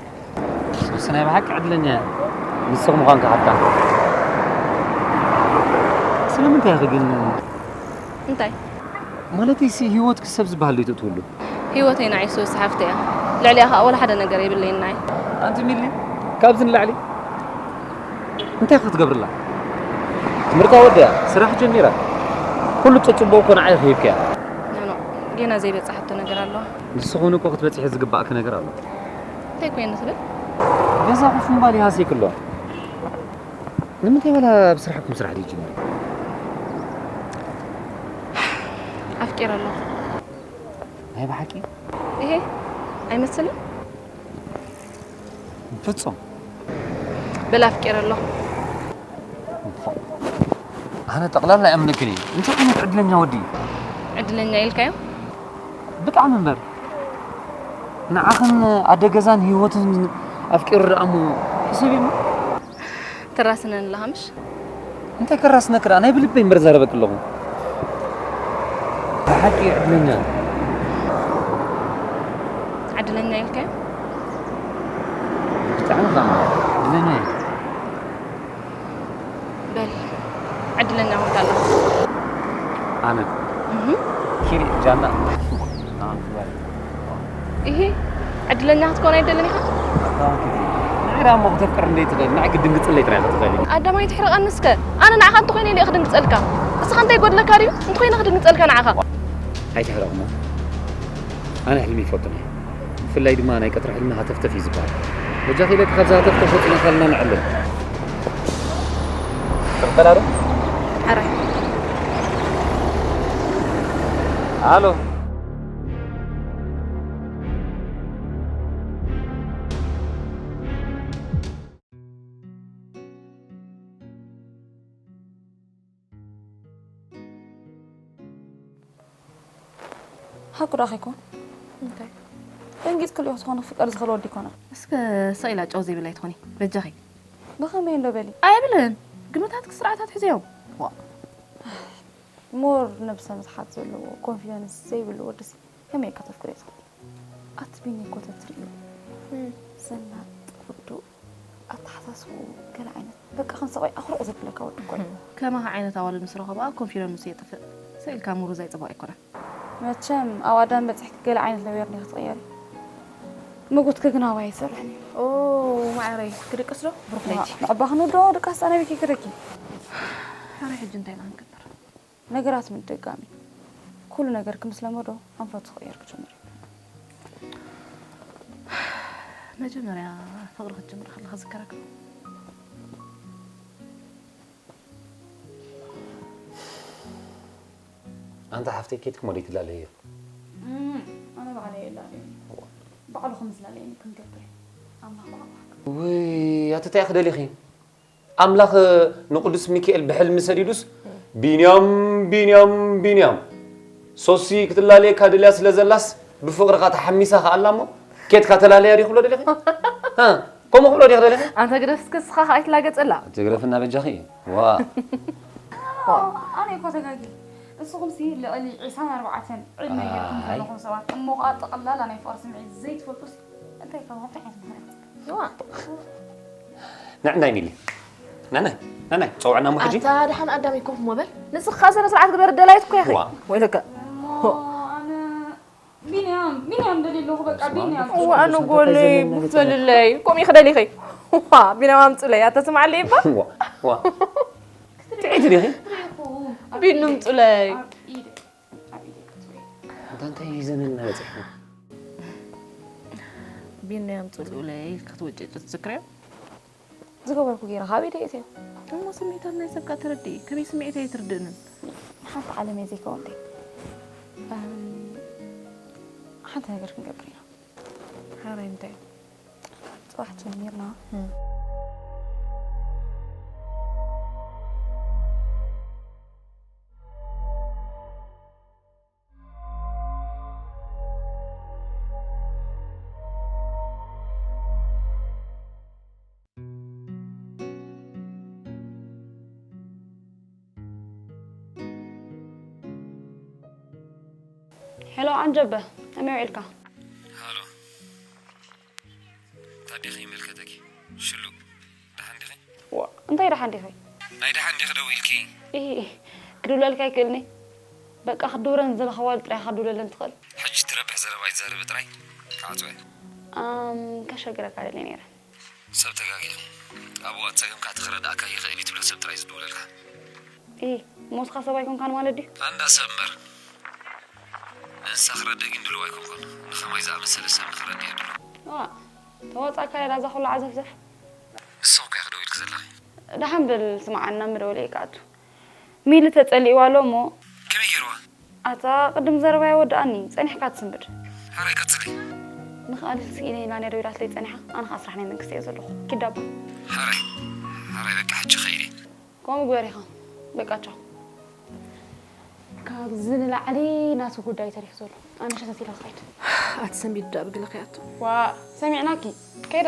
ሶሲ ናይ ብሓቂ ዕድለኛ እያ። ንስኺ ምዃንኪ ሓፍታ። ስለምንታይ ኢኺ ግን እንታይ? ማለተይሲ ህይወትኪ ሰብ ዝበሃል ዶ ይትእትውሉ? ህይወተይ ንዓይ ሶሲ ሓፍተይ እያ። ልዕሊኣ ኸኣ ወላ ሓደ ነገር የብለይን ንዓይ። ኣንቲ ሚሊ፣ ካብዚ ንላዕሊ እንታይ ክትገብርላ? ትምህርታ ወዲኣ፣ ስራሕ ጀሚራ። ኩሉ ጽጽቡቕ እኮ ንዓይ ሂብክያ። ኖ፣ ኖ፣ ጌና ዘይበጻሓቶ ነገር ኣለዋ። ንስኺ እውን እኮ ክትበጽሒ ዝግባእኪ ነገር ኣሎ። እንታይ ኮይነ ትብል? ገዛ ኮፍ ምባል ይሃስየኪ ኣሎ። ንምንታይ ዋላ ኣብ ስራሕኩም ስራሕ ዘይጅምር? ኣፍቂረ ኣለኹ። ናይ ብሓቂ? ይሄ ኣይመስልን? ፍጹም። በል ኣፍቂረ ኣለኹ። ኣነ ጠቕላላ ኣይኣምነክን እየ። እንታይ ዓይነት ዕድለኛ ወዲ እዩ? ዕድለኛ ኢልካዮ? ብጣዕሚ እምበር። ንዓኽን ኣደ ገዛን ህይወትን ኣፍቂሩ ደኣ እሞ ሕሰብ እሞ። ተራስነን ኣለኻ ምሽ? እንታይ ከራስነኪ ደኣ? ናይ ብልበይ እምበር ዛረበኪ ኣለኹ። ብሓቂ ዕድለኛ። ዕድለኛ ኢልካዮ? ብጣዕሚ ከኣ ዕድለኛ እየ። በል፣ ዕድለኛ ኾንካ ኣለኻ። ኣነ? እህ። ኪሪ፣ ጃና። ኣንቱ በል። ኢሂ፣ ዕድለኛ ክትኮን ኣይደልን ኢኻ? ኣታ ኣንቱ ንዕራ እሞ ክተፍቅር እንዴት ትኽእል? ንዓይ ክድንግጽለይ ጥራይ ኢኻ ትኽእል። ኣዳማይ ትሕርቐኒ እስከ። ኣነ ንዓኻ እንተኾይነ ኢለ ክድንግጸልካ። እስኻ እንታይ ጎድለካ ድዩ? እንተኾይነ ክድንግጸልካ ንዓኻ። ኣይትሕረቕ እሞ። ኣነ ሕልሚ ይፈቱን እየ። ብፍላይ ድማ ናይ ቀትሪ ሕልሚ ሃተፍተፍ እዩ ዝበሃል። በጃኺ ኢለኪ ካብዛ ሃተፍተፍ ወፂና ካልና ንዕልል። ትቕበላ ዶ? ሕራይ። ኣሎ። ሓቁ ዳኺ ይኮን? እንታይ? ደንጊጽክሉ ኢኹ፣ ዝኾነ ክፍቀር ዝኽእል ወዲ ይኮነ። እስከ ስቕ ኢላ ጨው ዘይብላ ኣይትኾኒ፣ በጃኺ። ብኸመይ እንዶ በሊ? ኣይብልን። ግምታትኪ ስርዓት ኣትሕዝዮም። ዋ። ሞር ነብሰ ምትሓት ዘለዎ፣ ኮንፊደንስ ዘይብሉ ወድሲ ከመይ ኢልካ ተፍቅሪ ትኽእል? ኣቲ ቢኒ እኮ ተትርእዩ። እም። ዘናጥ፣ ውዱእ፣ ኣተሓሳስብኡ ገለ ዓይነት፣ በቃ ከም ሰብኣይ ኣኹርዕ ዘብለካ ወዲ እኮ እዩ። እም። ከማኻ ዓይነት ኣዋልድ ምስ ረኸብኣ ኮንፊደንሱ የጥፍእ። ስቕ ኢልካ ምሩዝ ኣይጽቡቕ ኣይኮነን። መቸም ኣብ ኣዳም በፂሕኪ ገለ ዓይነት ለውየር ዲኺ ትቕየሪ። ምጉትኪ ግን ኣባይ ኣይሰርሕን እዩ። ኦ ማዕረይ ክድቅስ ዶ? ብሩኽ ለይቲ። ንዕባ ክንውዶ ድቃስ ኣነ ቤት ይክደኪ። ሕረ ሕጂ እንታይ ኢና ክንገብር? ነገራት ምድጋሚ ኩሉ ነገር ክምስለመዶ ኣንፈቱ ክቕየር ክጀምር እዩ። መጀመርያ ፍቕሪ ክትጅምር ከለኻ ዝከረካ ኣንታ ሓፍተይ ኬድኩም ወደ ትላለየ ኣነ ባዕለ የላለኒ ባዕሉ ከም ዝላለየኒ ክንገብር ኣምላኽ ባዕሉ ውይ ኣትታይ ክደሊኺ ኣምላኽ ንቅዱስ ሚካኤል ብሕልሚ ሰዲዱስ ቢንያም ቢንያም ቢንያም ሶሲ ክትላለየካ ደልያ ስለ ዘላስ ብፍቅርኻ ተሓሚሳ ከኣላ እሞ ኬድካ ተላለያ ዲ ክብሎ ደሊኺ ከምኡ ክብሎ ዲ ክደሊኺ ኣንተ ግደፍ እስከ ስኻ ከኣ ኣይትላገጸላ ትግረፍና በጃኺ ዋ ኣነ እኮ ተጋጊ እስኹም ሲ ልዕሊ ዒስራን ኣርባዕተን ዕድመ ጌርኩም ዘለኹም ሰባት እሞ ከዓ ጠቕላላ ናይ ፍቕሪ ስምዒት ዘይትፈልጡስ እንታይ ካብ ከምቲ ዓይነት ምኽንያት ንዕናይ ሚሊ ንዕናይ ንዕናይ ፀውዕና እሞ ሕጂ ኣታ ድሓን ኣዳም ይኮፍ ሞበል ንስኻ ስነ ስርዓት ግበር ደላይት እኮ ኢኺ ዋ። ወይለከ ቢንያም ቢንያም ደሊ ኣለኹ በቃ ቢንያም እዋ ኣነ ጎለይ ጉፈልለይ ከምኡ ይኽደል ኢኺ ዋ ቢንያም ኣምፅለይ ኣተስማዓለይ እባ ዋ ዋ ትዒቲ ዲኺ ቢኑ ምፅለይ እንታ እንታይ ዘመንና በፂሕና ቢንያም ፅልኡለይ ክትውጭጭ ትዝክርዮ ዝገበርኩ ገይረ ካበይ ደየት እዮ እሞ ስምዒታት ናይ ሰብ ከኣ ተረድኢ ከመይ ስምዒተይ ኣይትርድእንን ሓንቲ ዓለም እየ ዘይከወንተይ ሓንቲ ነገር ክንገብር ኢና ሓበይ እንታይ ፅባሕ ጀሚርና ሄሎ ዓንጀበ ከመይ ውዒልካ? ሃሎ ታዲኺ ይምልከተኪ ሽሉ ደሓን ዲኺ? ዋ እንታይ ደሓን ዲኺ? ናይ ደሓን ዲኺ ደው ኢልኪ? ኢሂ ክድውለልካ ኣይክእልኒ በቃ ክትድውረን ዝደለኻዋ ጥራይ ኢኻ ክትድውለለን ትኽእል። ሕጂ ትረብሕ ዘረባ ኣይትዛረቢ ጥራይ ክዓጽወ። ኣም ከሸግረካ ደልየ ነይረ። ሰብ ተጋጊኹ ኣብዋ ጸገምካ እቲ ክረድኣካ ይኽእል እዩ ትብሎ ሰብ ጥራይ ዝድውለልካ። ኢ ሞስኻ ሰብ ኣይኮንካን ማለት ድዩ? ኣንዳ ሰብ እምበር ንእንስሳ ክረድእ ግን ድሉው ኣይኮንኩን። ንኸማይ ዝኣመሰለ ሰብ ንኽረድእ እየ ድሉው። ዋ ተዋጻእካ ዳዛ ኩሉ ዓዘፍዘፍ። ንስኺ እኮ ኢኺ ደው ኢልኪ ዘለኺ። ደሓን በል ስምዓ ናብ መደወሊኣ ይክኣቱ። ሚሊ ተጸሊእዋ ኣሎ እሞ። ከመይ ገይርዋ? ኣታ ቅድም ዘረባይ ኣወድኣኒ ጸኒሕካ ትስንብድ። ሕራይ ቀጽሊ። ንኽኣልል ስኢነ ኢላ ነደዊላትለይ ጸኒሓ ኣነ ኸኣ ስራሕ ናይ መንግስቲ እየ ዘለኹ። ኪድ ኣባ። ሕራይ ሕራይ በቃ ሕጂ ኸይደ። ከምኡ ግበር ኢኻ። በቃ ቻው። ካብዚ ንላዕሊ ናቱ ጉዳይ ተሪፉ ዘሎ። ኣነ ሸተት ኢለ ክኸይድ። ኣቲ ሰንቢድ ዳኣ ብግልኺ ኣቱ። ዋእ ሰሚዕናኪ። ከይደ።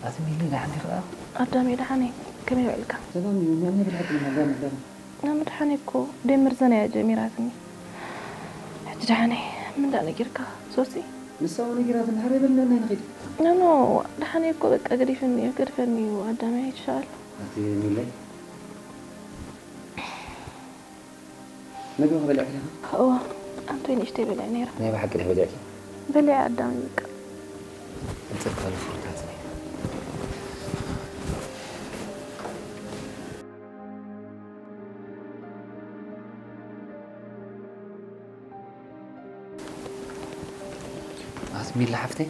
ኣቲ ሚሊ ደሓን ዲኺ ደኣ? ኣዳም ደሓን እየ። ከመይ ውዒልካ? ሰላም እዩ። ንዕናይ ብልሓት ኢና ኣዳም ኣዳም። ንመድሓኒ እኮ ደይ መርዘና እያ ጀሚራትኒ። ሕጂ ደሓነይ ምን ደኣ ነጊርካ ሶሲ? ንሳ እውን ነጊራትኒ ሓረይ በልና ናይ ንኺድ። ኖኖ ደሓነይ እኮ በቃ ገዲፍኒ እዩ ገድፈኒ እዩ ኣዳመይ ይሻል። ኣቲ ሚለይ ምግቢ ክበልዕ ከለኻ እዋ ኣንቶይ ንእሽተይ በልዐ ነይረ። ናይ ብሓቂ ዲኺ በሊዕኪ? በሊዐ ኣዳመይ በቃ። ንጽርካ ንፍርካትኒ። ኣስሚላ ሓፍተይ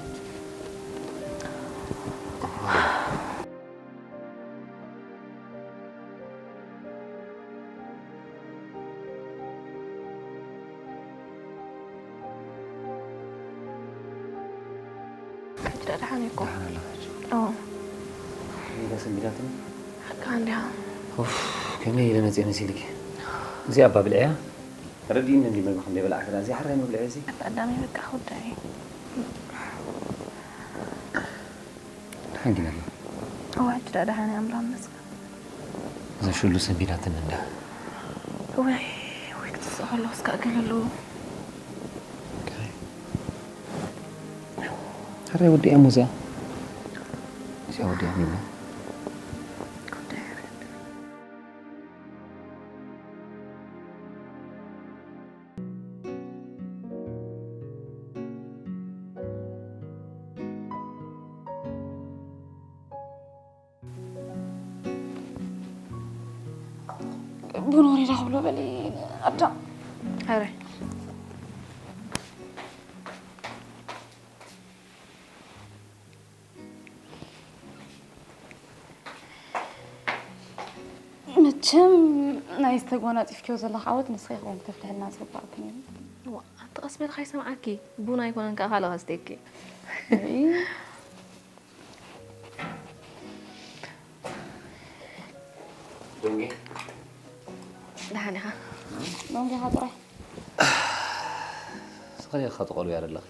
ደሓን እኮ። ደሓን ኣለኻ ሕጂ? ኦ። ሜዳ ሰንቢዳትኒ? ሓቃ እንዲያ። ኡፍ፣ ከመይ ኢለ መፅእ መሲልኪ? እዚኣ እባ ብልዕያ? ተረዲእኒ እንዲ መግቢ ከም ዘይበላዕኪ ደኣ፣ እዚ ሓራይ መብልዒ እዚ? ኣታ ኣዳሚ በቃ ክውዳእ እዩ። ደሓን ጊን ኣሎ? እዋ፣ ሕጂ ደኣ ደሓን እየ፣ ኣምላኽ ይመስገን። እዛ ሽሉ ሰንቢዳትኒ እንዳ። ወይ፣ ወይ ክትስእ ከለኹስ ከኣ ገለ ኣለዎ። ሕራይ ወዲኣ እሞ እዚኣ። እዚኣ ወዲኣ እሞ። ቡን ወሪዳ ክብሎ በሊ ኣዳም። ሕራይ። መቸም ናይ ዝተጎናፂፍክዮ ዘለኻ ዓወት ንስኺ ኢኺ እውን ክተፍትሕልና ዝግባእኪ ነይሩ። እዋ፣ ኣንቲ ቀስ በሊ ከይሰምዓኪ፣ ቡን ኣይኮነን ከኣ ካልእ ከስትየኪ። እይ፣ ዶንጌ፣ ደሓን ኢኻ? ዶንጌኻ ጥራይ። ስኽሪ ኢኻ ትቖልብያ ዘለኺ።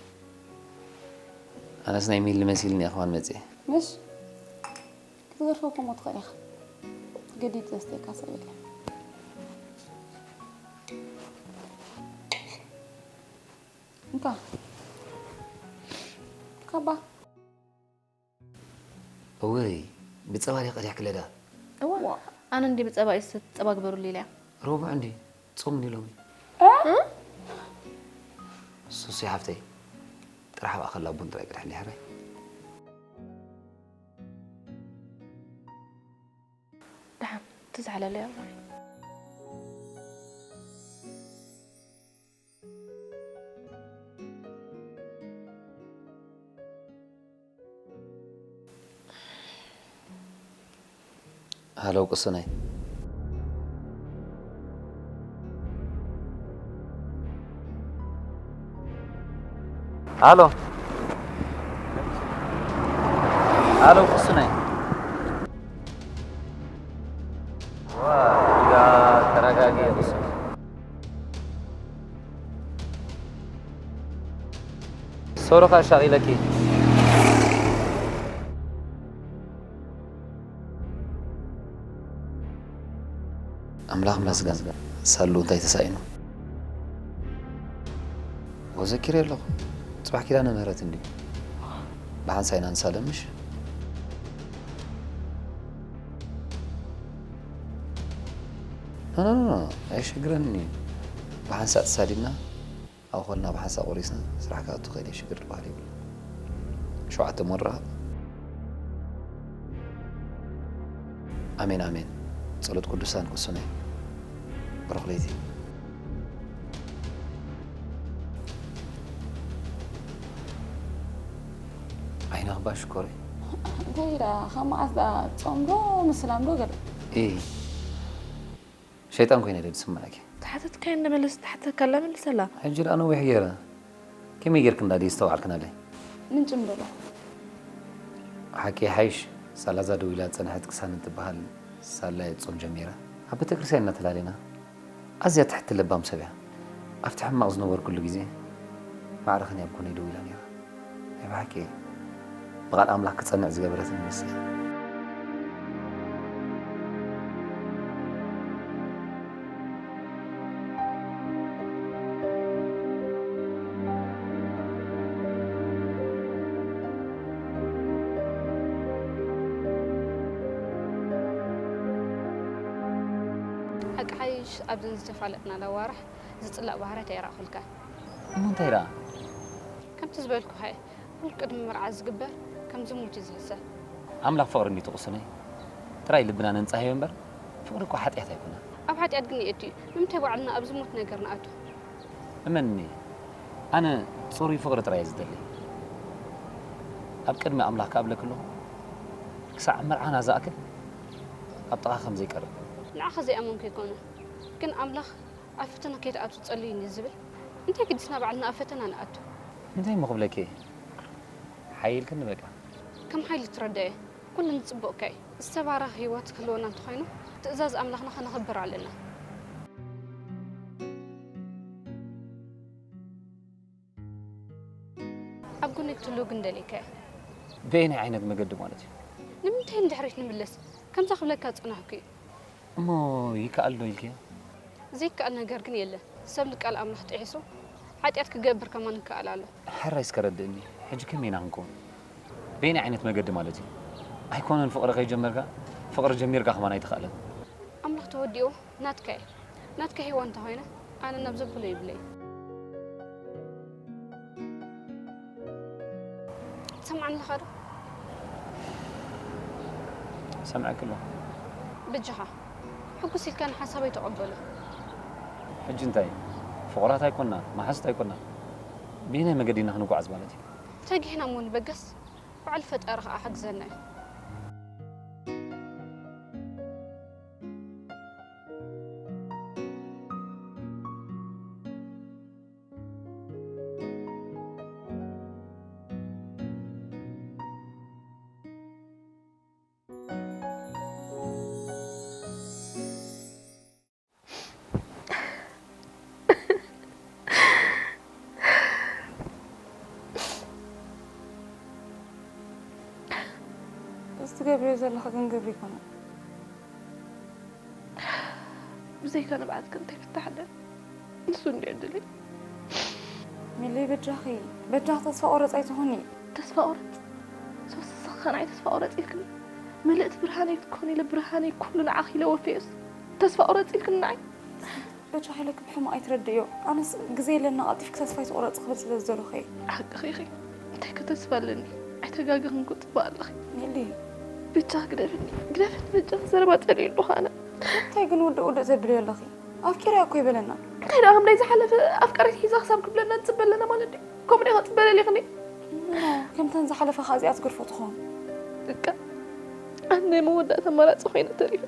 ኣነስ ናይ ሚሊ መሲልኒ እየ ከማን መፅየ። ምሽ ክትገርፈኩም ትኽእል ኢኻ። ገዲድ ዘስተየካ ሰብ የለን። እንካ ካባ እወይ ብፀባ ድያ ቀዲሕክለዳ? እዋ ኣነ እንዲ ብፀባ እዩ ዝሰቲ፣ ፀባ ግበሩሉ ኢለያ። ረቡዕ እንዲ ፆም እንዲ ሎሚ። ሱሲ ሓፍተይ ጥራሕ ኣብኣ ከላ ቡን ጥራይ ቅድሕኒ ሕራይ። ደሓን ትዝሓለለያ እዋይ። ሃሎ ቅሱነይ። ሃሎ ሃሎ ቅሱነይ። ዋ፣ ዳ ተረጋጊ ቅሱነይ። ሶሮኻ ሻቒለኪ። ኣምላኽ መስገን ሳሉ እንታይ ተሳኢኑ? ወዘኪረ ኣለኹ። ጽባሕ ኪዳነ ምህረት እንድዩ። ብሓንሳእ ኢና ንሳለም ምሽ? ኖ ኖ ኖ፣ ኣየሸግረንን እዩ። ብሓንሳእ ተሳዲብና ኣብኡ ከለና ብሓንሳእ ቆሪስና ስራሕ ክኣቱ ክእል እየ፣ ሽግር ዝበሃል የብሉን። ሸውዓተ እሞ ንራኸብ። ኣሜን ኣሜን። ጸሎት ቅዱሳን ቅሱነይ። ብሩኽ ለይቲ። ዓይኒ ኣኽባ ሽኮረይ። እንታይ ኢላ ካብ መዓስ ደኣ ጾም ዶ ምስላም ዶ ገለ? እይ። ሸይጣን ኮይነ ድየ ዝስምዓኪ? ዝሓተትካዮ እንድምልስ ዝሓተትካላ መልሰላ። ሕጂ ደኣ ነዊሕ ገይረ። ከመይ ጌርክን ደኣ ድየስተውዓልክናለይ? ምንጭም ደሎ። ሓቂ ይሓይሽ ሳላ እዛ ደው ኢላ ዝጸንሐት ቅሳነት ትበሃል ሳላ እየ ጾም ጀሚረ። ኣብ ቤተክርስትያን ኢና ተላሊና። ኣዝያ ትሕቲ ለባም ሰብ እያ። ኣብቲ ሕማቕ ዝነበርኩሉ ግዜ ማዕረ ኸን እያ ኣብ ጎነይ ደው ኢላ ነይራ። ናይ ብሓቂ ብቓል ኣምላኽ ክጸንዕ ዝገበረትኒ ንሳ እያ። ሓቂ ሓይሽ ኣብዘን ዝተፋለጥናላ ኣዋርሕ ዝጽላእ ባህርያት ኣይረኣኹልካን። እሞ እንታይ ደኣ? ከምቲ ዝበልኩኻ እየ፣ ኩሉ ቅድሚ መርዓ ዝግበር ከም ዝሙት እዩ ዝሕሰብ። ኣምላኽ ፍቕሪ እንድዩ እቲ ቅሱነይ፣ ጥራይ ልብና ነንጻህዮ እምበር ፍቕሪ እኮ ሓጢኣት ኣይኮነን። ኣብ ሓጢኣት ግን የእቱ እዩ። ንምንታይ ባዕልና ኣብ ዝሙት ነገር ንኣቱ? እመንኒ፣ ኣነ ጽሩይ ፍቕሪ ጥራይ እየ ዝደሊ። ኣብ ቅድሚ ኣምላኽ ክኣብለኪ ኣለኹ፣ ክሳዕ መርዓና ዝኣክል ኣብ ጥቓኺ ከም ዘይቀርብ። ንዓኺ ዘይኣመንኩ ኣይኮነን፣ ግን ኣምላኽ ኣብ ፈተና ከይትኣትዉ ጸልዩ እንድዩ ዝብል። እንታይ ግዲስና ባዕልና ኣብ ፈተና ንኣቱ? እንታይ እሞ ክብለኪ እየ? ሓይልክኒ በቃ። ከም ሓይሊ ትረድኦ እየ። ኩሉ ንጽቡቕካ እዩ። ዝተባረኸ ህይወት ክህልወና እንተኾይኑ፣ ትእዛዝ ኣምላኽና ከነኽብር ኣለና። ኣብ ጎነይ ክትህልው ግን ደልየካ እየ። በየናይ ዓይነት መገዲ ማለት እዩ? ንምንታይ ንድሕሪት ንምለስ? ከምዛ ክብለካ ዝጸናሕኩ እዩ። እሞ ይከኣል ዶ ኢልክዮ? ዘይከኣል ነገር ግን የለን። ሰብ ንቃል ኣምላኽ ጥሒሱ ሓጢኣት ክገብር ከማን ይከኣል ኣሎ። ሕራይ እስከ ረድእኒ፣ ሕጂ ከመይ ኢና ክንከውን? በየናይ ዓይነት መገዲ ማለት እዩ? ኣይኮነን ፍቕሪ ከይጀመርካ፣ ፍቕሪ ጀሚርካ ከማን ኣይትኽኣልን። ኣምላኽ ተወዲኡ ናትካ እየ። ናትካ ሄዋን እንተኾይነ፣ ኣነ ናብ ዘብሎ ይብለይ። ትሰምዓኒ ኣለኻ ዶ? ሰምዐኪ ኣለኹ። በጃኻ፣ ሕጉስ ኢልካ ንሓሳበይ ተቐበሎ። ሕጂ እንታይ? ፍቑራት ኣይኮንና፣ መሓዙት ኣይኮንና። በየናይ መገዲ ኢና ክንጓዓዝ ማለት እዩ? ተጊህና እሞ ንበገስ፣ ባዕሉ ፈጣሪ ኸኣ ሓግዘና እዩ። እዚ ትገብርዮ ዘለኺ ግን ግብሪ ኣይኮነን። ብዘይካ ንብዓትኪ እንታይ ፍታሕ ኣለኒ? ንሱ እንድዩ ዕድለይ። ሚሊ በጃኺ፣ በጃኺ ተስፋ ቆረጽ ኣይትኹኒ። ተስፋ ቆረጽ? ሶስ ንስኺ ከ ንዓይ ተስፋ ቆረጽ ኢልክኒ? ምልእቲ ብርሃነይ ክትኮኒ ኢለ ብርሃነይ ኩሉ ንዓኺ ኢለ ወፍየስ ተስፋ ቆረጽ ኢልክኒ ንዓይ? በጃኺ ኢለኪ ብሕማቕ ኣይትረድእዮ። ኣነስ ግዜ የለና ቀልጢፍኪ ተስፋ ኣይትቑረጺ ክብል ስለ ዝደለኹ እየ። ሓቅኺ ኢኺ። እንታይ ከ ተስፋ ኣለኒ? ኣይተጋገኽን እኮ ጽቡቕ ኣለኺ። ሚሊ። በጃኺ ግደፍኒ። ግደፍኒ በጃኺ ዘረባ ጸሊኡ ኣለኹ ኣነ። እንታይ ግን ውድእ ውድእ ተብልዮ ኣለኺ? ኣፍቂረያ እኮ ኣይበለና። እንታይ ደኣ ከም ናይ ዝሓለፈ ኣፍቃሪት ሒዛ ክሳብ ክብለና ንጽበ ኣለና ማለት ድዩ? ከምኡ ዲኻ ጽበ ደሊኽኒ? ኖ፣ ከምተን ዝሓለፋ ከኣ እዚኣ ትገድፎ ትኸውን። በቃ፣ ኣነ ናይ መወዳእታ ኣማራጺ ኮይነ ተሪፈ።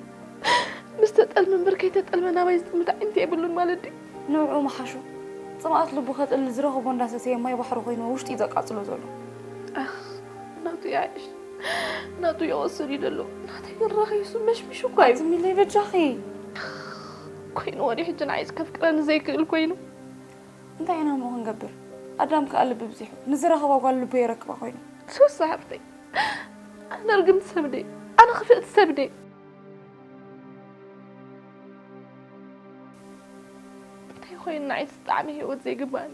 ምስ ተጠልመ እምበር ከይተጠልመ ናባይ ዝጥምት ኣዒንቲ የብሉን ማለት ድዩ? ንዕኡ ምሓሹ። ጽምኣት ልቡ ከጥልል ዝረኸቦ እንዳሰተየ ማይ ባሕሪ ኮይኑ ውሽጡ እዩ ዘቃጽሎ ዘሎ። ኣኽ፣ ናቱ ይዓይሽ። ናቱ ይወስድ እዩ ዘሎ። ናተይ ግን ረኺሱ መሽሚሹ እኳ እዩ። ኣቲ ሚለይ በጃኺ። ኮይኑ ወዲሕ ሕጂ ንዓይ ከፍቅረኒ ዘይክእል ኮይኑ። እንታይ ኢና እሞ ክንገብር? ኣዳም ከኣ ልቢ ብዚሑ። ንዝረኸባ ጓል ልቡ የረክባ ኮይኑ። ሶስ ሓፍተይ፣ ኣነ ርግምቲ ሰብ ድየ? ኣነ ክፍእቲ ሰብ ድየ? እንታይ ኮይኑ ንዓይ ዝጣዕሚ ህይወት ዘይግባእኒ?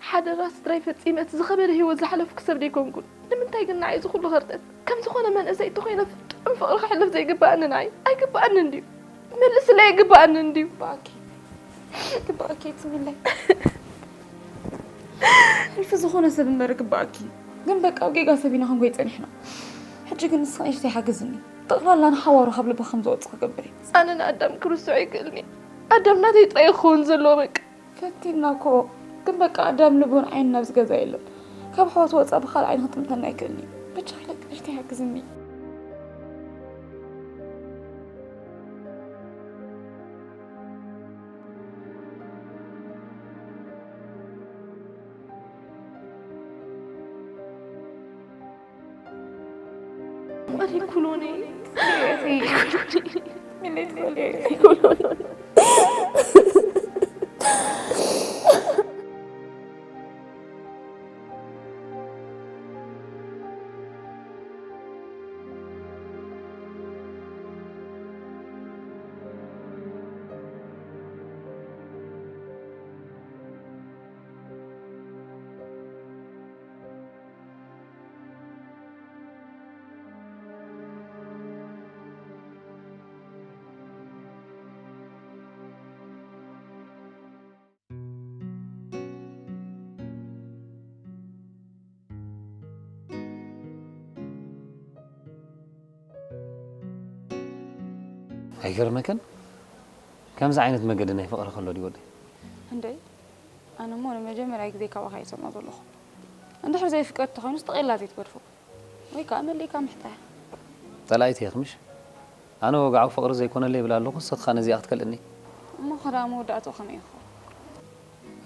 ሓደራ ስድራይ ፈጺመ እቲ ዝኸበደ ህይወት ዝሓለፍኩ ሰብ ደይኮንኩን? ንምንታይ ግን ንዓይ እዚ ኩሉ ኸርተት? ከም ዝኾነ መንእሰይ እንተኾይነ ፍጹም ፍቕሪ ከሕልፍ ዘይግባእኒ ንዓይ? ኣይግባእንን ድዩ? መልስለይ፣ ኣይግባእንን ድዩ? ይግባኣኪ። ይግባኣኪ ትምለይ። ሕልፊ ዝኾነ ሰብ እምበር ይግባኣኪ። ግን በቃ ኣብ ጌጋ ሰብ ኢና ክንጎይ ጸኒሕና። ሕጂ ግን ንስኺ ንእሽተይ ሓግዝኒ። ጠቕላላ ንሓዋሩ ካብ ልቢ ከም ዝወጽእ ክገብር እየ። ኣነ ንኣዳም ክርስዖ ኣይክእልን እየ። ኣዳም ናተይ ጥራይ ክኸውን ዘለዎ በቃ። ፈቲና እኮ። ግን በቃ ኣዳም ልቡን ዓይኑን ኣብዚ ገዛ የለን። ካብ ኣሕዋቱ ወጻእ ብኻልእ ዓይኒ ክጥምተና ኣይክእልን እዩ። በጃኺ ኢለኪ ንእሽተይ ሓግዝኒ። ኣነ ኩሎነ። ኣይገርመክን? ከምዚ ዓይነት መገዲ ናይ ፍቕሪ ከሎ ድዩ ወደይ? እንደ ኣነ እሞ ንመጀመርያ ግዜ ካባኻ እየ ዝሰምዖ ዘለኹ። እንድሕር ዘይፍቀድ ተኾይኑስ ተቐይላ ዘይትገድፎ። ወይ ከኣ መሊእካ ምሕጣያ። ጸላኢት እየ ክምሽ? ኣነ ወግዓዊ ፍቕሪ ዘይኮነለይ ይብል ኣለኹ፣ ንስኺ ከኣ ነዚኣ ክትከልእኒ? እሞ ኸኣ መወዳእትኡ ከመይ ይኸውን?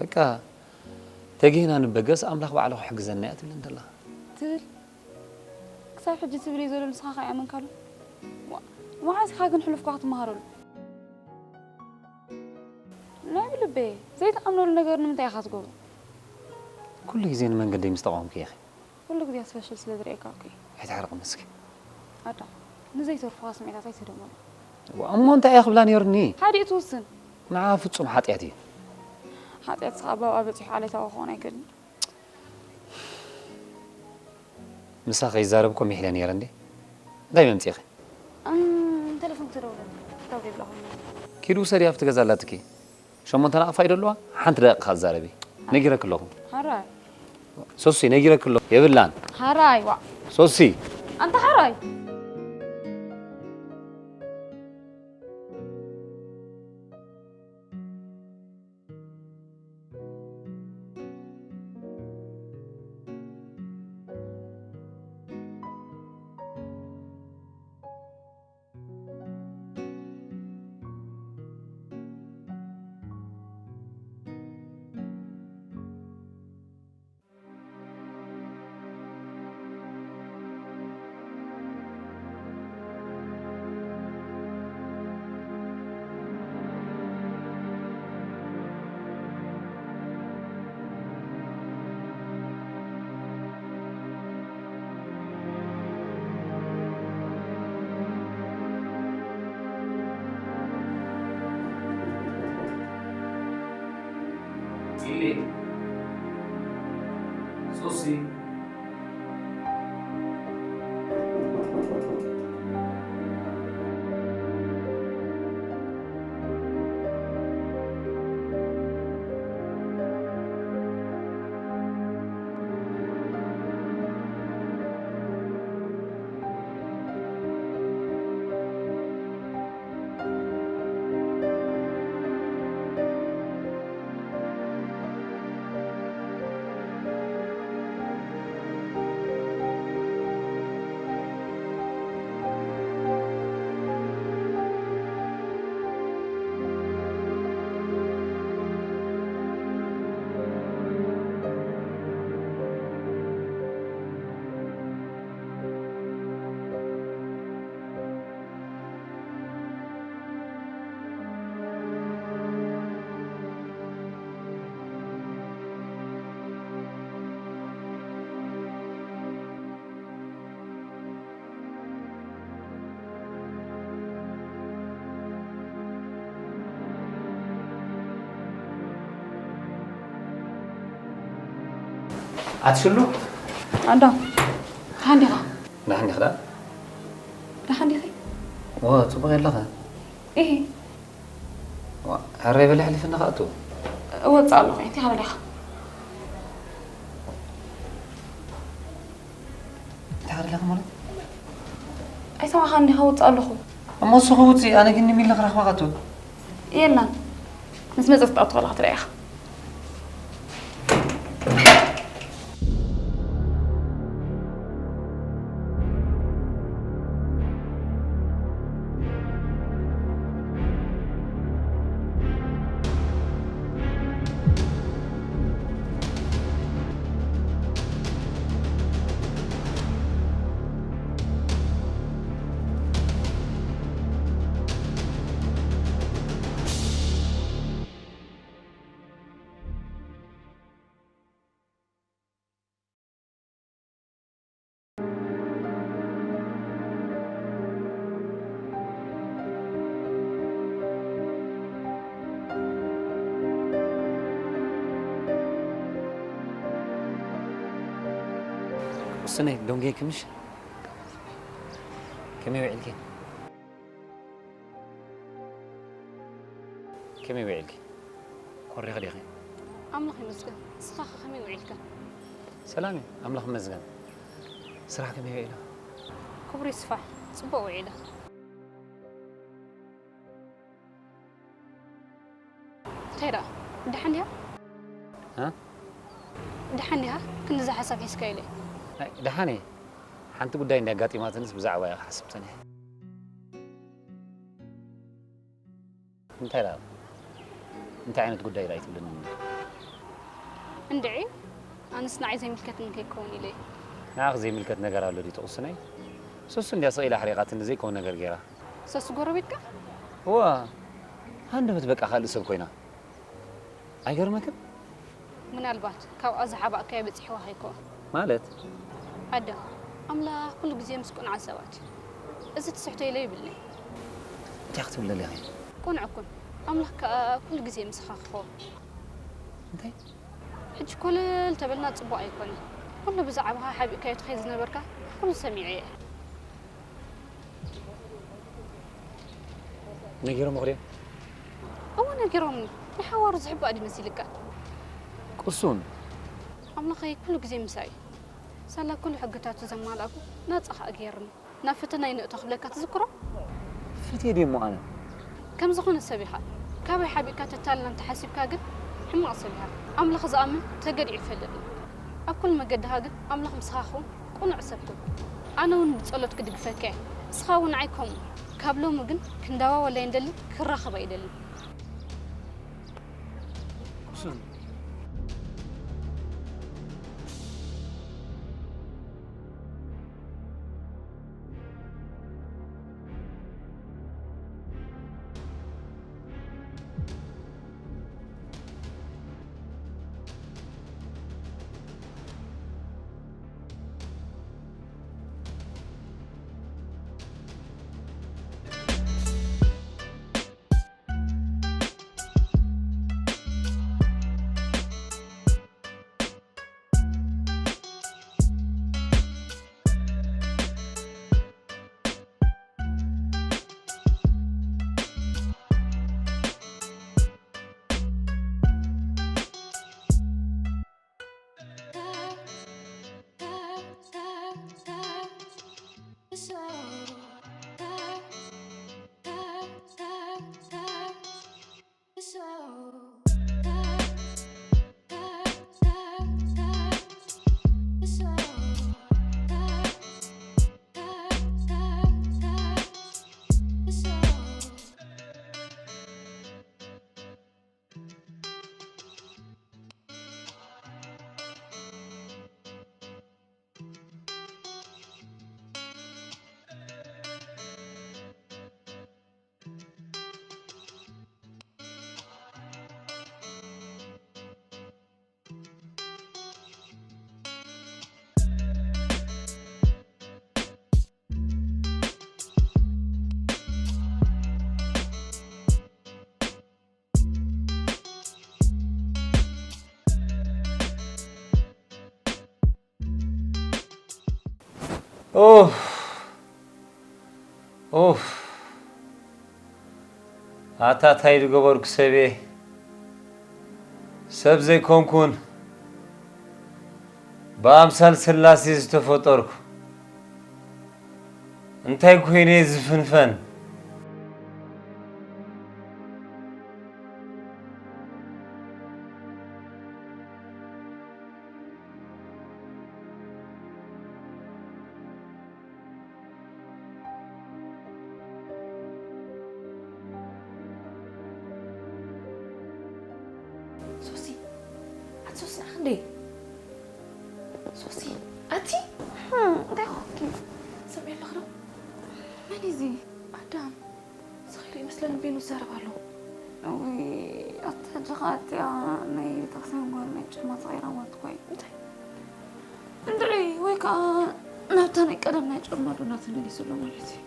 በቃ፣ ተጊህና ንበገስ ኣምላኽ ባዕሉ ክሕግዘና እያ ትብል እንተላ። ትብል? ክሳብ ሕጂ ትብልዮ ዘሎ ንስኻ ከኣ ያመንካሉ። ዋ-፣ መዓስ ኢኻ ግን ሕሉፍካ ክትመሃረሉ? ናይ ብልበይ ዘይትኣምነሉ ነገር ንምንታይ ኢኻ ትገብሮ? ኩሉ ግዜ ንመንገደይ ምስ ተቓወምኩ ኢኺ። ኩሉ ግዜ ኣስፈሽል ስለ ዝርእየካ እኮ እዩ። ኣይትሕረቕኒ እስኪ። ኣዳ፣ ንዘይተርፉኻ ስምዒታት ኣይትህደሞም። ዋ፣ እሞ እንታይ እየ ክብላ ነይሩኒ? ሓዲኡ ትውስን። ንዓ ፍጹም ሓጢኣት እዩ። ሓጢኣት ስኻ ኣባብኣ በጺሑ ዓሌታዊ ክኾን ኣይክእልን። ምሳኺ ይዛረብ እኮ ሚሒለ ነይረ እንዴ። እንታይ መምጺእኺ? እም፣ ተለፎን ክትደውለኒ። ክታብ ዘይብላ ኮይኑ። ኪዱ ውሰዲ ኣብቲ ገዛ ኣላትኪ። ሸሞንተ ናቕፋ ይደልዋ፣ ሓንቲ ደቂቕ ክትዛረቢ። ነጊረኪ ኣለኹ። ሓራይ። ሶሲ፣ ነጊረኪ ኣለኹ። የብላን። ሓራይ፣ ዋ። ሶሲ። ኣንታ ሓራይ። ቢሊ፣ ሶሲ። ኣትሽሉ? ኣንዳ፣ ደሓን ዲኻ? ደሓን ዲኻ? ደሓን ዲኺ? ዋ፣ ጽቡቕ የለኸ? ኢሂ። ዋ፣ ሕራይ በሊ፣ ሕሊፍኒ ክኣቱ። እወጽእ ኣለኹ፣ እንታይ ኸደለኻ? እንታይ ኸደለኻ ማለት? ኣይሰማዕኻን ዲኻ? እወጽእ ኣለኹ። እሞ ንሱ ክውጽእ፣ ኣነ ግን ንሚሊ ክረኽባ ክኣቱ። የላን። ምስ መጸት ክትኣቱ ከለኻ ትርእያ ኢኻ። ውስነይ፣ ደንጉየኪ ምሽ? ከመይ ውዒልኪ? ከመይ ውዒልኪ? ኮሪኺ ዲኺ? ኣምላኽ ይመስገን። ንስኻ ኸ ከመይ ውዒልካ? ሰላም እዩ፣ ኣምላኽ ይመስገን። ስራሕ ከመይ ውዒላ? ክብሩ ይስፋሕ፣ ጽቡቕ ውዒላ። እንታይ ደኣ? ደሓን ዲኻ? እ? ደሓን ዲኻ? ክንድዚ ሓሳብ ሒዝካ ኢለ። ኣይ፣ ደሓን እየ። ሓንቲ ጉዳይ እንድያ ኣጋጢማትንስ ብዛዕባ እያ ክሓስብ ጸኒሐ። እንታይ ደኣ? እንታይ ዓይነት ጉዳይ ደኣ ኣይትብልኒ? እንድዒ፣ ኣነስ ንዓይ ዘይምልከትኒ ከይከውን ኢለ እየ። ንዓኺ ዘይምልከት ነገር ኣሎ ድዩ ትቕስነይ? ሶሲ እንድያ ስቕ ኢላ ኣሕሪቓትኒ ዘይከውን ነገር ገይራ። ሶሲ ጎረቤትካ? እዋ ሃንደበት በቃ ካልእ ሰብ ኮይና። ኣይገርመክን? ምናልባት ካብኣ ዝሓባእካዮ በጺሕዋ ከይኮን። ማለት? ኣደ፣ ኣምላኽ ኩሉ ግዜ ምስ ቅኑዓት ሰባት እዩ። እዚ ትስሕቶ ኢለ ይብልኒ። እንታይ ክትብል ደሊኺ? ቅኑዕ ኩን። ኣምላኽ ከኣ ኩሉ ግዜ ምሳኻ ክኸውን። እንታይ? ሕጂ ኮለል ተበልና ጽቡቕ ኣይኮነን። ኩሉ ብዛዕባኻ ሓቢእካዮ ትኸይድ ዝነበርካ ኩሉ ሰሚዐ እየ። ነጊሮምኺ ድዮም? እወ ነጊሮምኒ። ንሓዋሩ ዝሕባእ ድዩ መሲልካ? ቅሱን። ኣምላኸይ ኩሉ ግዜ ምሳይ እዩ። ሳላ ኩሉ ሕግታቱ ዘማልኣኩ ናጻ ኸኣ ገይርኒ። ናብ ፈተና ይንእቶ ክብለካ ትዝክሮ? ፈትየ ድየ እሞ ኣነ? ከም ዝኾነ ሰብ ኢኻ። ካበይ ሓቢእካ ተታልላ እንተሓሲብካ ግን ሕማቕ ሰብ ኢኻ። ኣምላኽ ዝኣምን ተገዲዑ ይፈልጥ እዩ። ኣብ ኩሉ መገድኻ ግን ኣምላኽ ምሳኻ ክኹን ቅኑዕ ሰብ ኩን። ኣነ እውን ብጸሎት ክድግፈካ እየ። እስኻ እውን ንዓይ ከምኡ። ካብ ሎሚ ግን ክንዳዋወል ኣይንደልን፣ ክንራኸብ ኣይደልን። ቅሱን። ኡፍ ኡፍ ኣታ ታይ ዝገበርኩ ሰብ እየ ሰብ ዘይኮንኩን ብኣምሳል ስላሴ ዝተፈጠርኩ እንታይ ኮይነ እየ ዝፍንፈን። ሶሲ ኣቲ ሶሲ ንዓኺ እንዴ ሶሲ ኣቲ እንታይ ኾንኪ? ሰሚዐ ኣለኽዶ? መን እዚ ኣዳም? ዝኸይሩ ይመስለኒ ቤኑ ዝዛረብ ኣሎ። እውይ ኣቲ ሕጂ ኸዓ እቲኣ ናይ ቤተክርስትያን ጓል ናይ ጫማ ተቐይራ ማለት እኮ እዩ። እንታይ? እንድዒ ወይ ከዓ ናብታ ናይ ቀደም ናይ ጫማ ዶ ናተመሊሱ ኣሎ ማለት እዩ።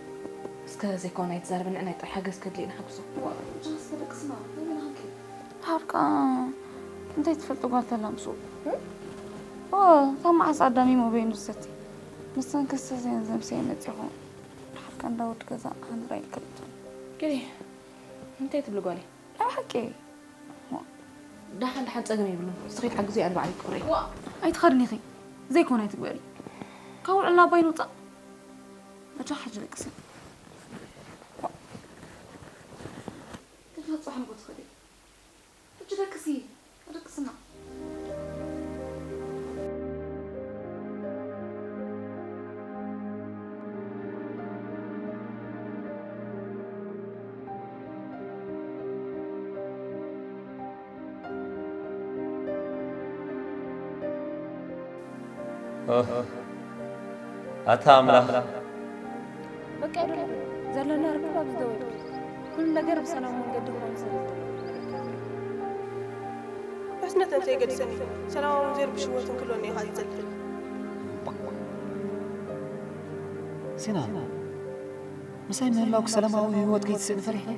እስከ ዘይኮነ ኣይትዛረበኒ፣ ናይ ጥራይ ሓገዝ ከድልየና ሓግዞ። ዋ፣ ጃስ ተደቅስና፣ ናይ መን ሃንኪ? ሓርቃ እንታይ ትፈልጥ ጓል ተላ ምስኡ? ኦ፣ ካብ መዓስ ኣዳሚ ሞበይኑ ዝሰቲ? መስተንከስቲ ዘምሰየ መጺኹ። ሓርቃ እንዳ ወዲ ገዛ ሓንድራ ኢልክልቱን። ግዲ፣ እንታይ ትብሊ ጓለይ? ናይ ብሓቂ። ደሓን ደሓን ጸገም የብሉን። እስኺ ትሓግዙ ኣነ ባዕለይ ክቕረይ። ዋ፣ ኣይትኸድኒ ኢኺ። ዘይኮነ ኣይትግበሪ። ካብ ውዕልና ኣባይ ንውጻእ። በጃ ሕጂ ደቅሲ። ዋ። ተፋጽሖ ንጎ ትኸዲ። ሕጂ ደቅሲ። ደቅስና። ኣታ ኣምላኽ በቃ ይደለ፣ ዘለና ርክብ ኣብዚ ደው ይበል። ኩሉ ነገር ብሰላም መንገዲ ክኸውን ስለ ዝደሊ። ውሕስነት እንተ የገድሰኒ፣ ሰላማውን ዘይርብሽ ህይወት እንክህልወኒ ኢኻ ዝጸልእ። ሲና፣ ምሳይ ምህላውክ ሰላማዊ ህይወት ከይትስእኒ ፈሪሕኪ?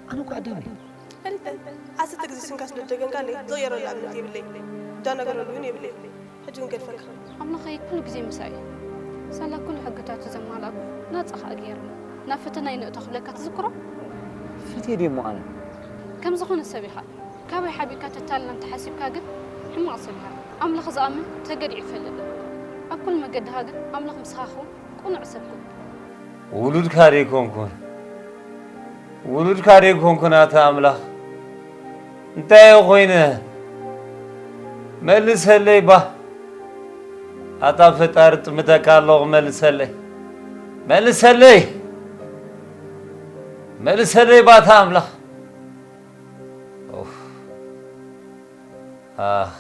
ኣነ እኮ ኣዳም እየ። ፈሊጠ። ዓሰርተ ግዜ ስንካ ስለ ዝደገምካለይ፣ ዝቕየረሉ ኣብነት የብለይ። ዝዳናገረሉ እውን የብለይ። ሕጂ ግን ገድፈካ። ኣምላኸይ ኩሉ ግዜ ምሳይ እዩ። ሳላ ኩሉ ሕግታቱ ዘማልኣኩ፣ ናጻ ኸኣ ገይሩኒ። ናብ ፈተና ይነእቶ ክብለካ ትዝክሮ? ፈትየ ድየ እሞ ኣነ? ከም ዝኾነ ሰብ ኢኻ። ካበይ ሓቢእካ ተታልላ እንተሓሲብካ ግን፣ ሕማቕ ሰብ ኢኻ። ኣምላኽ ዝኣምን ተገዲዑ ይፈልጥ። ኣብ ኩሉ መገድኻ ግን ኣምላኽ ምሳኻ ክኹን፣ ቅኑዕ ሰብ ኩን። ውሉድካ ደይኮንኩን፣ ውሉድካ ደይኮንኩን ኣታ ኣምላኽ፣ እንታይ እየ ኮይነ? መልሰለይ ባ። ኣታ ፈጣሪ ጥምተካ ኣለኹ፣ መልሰለይ። መልሰለይ። መልሰለይ ባታ ኣምላኽ። ኡፍ። ኣኽ።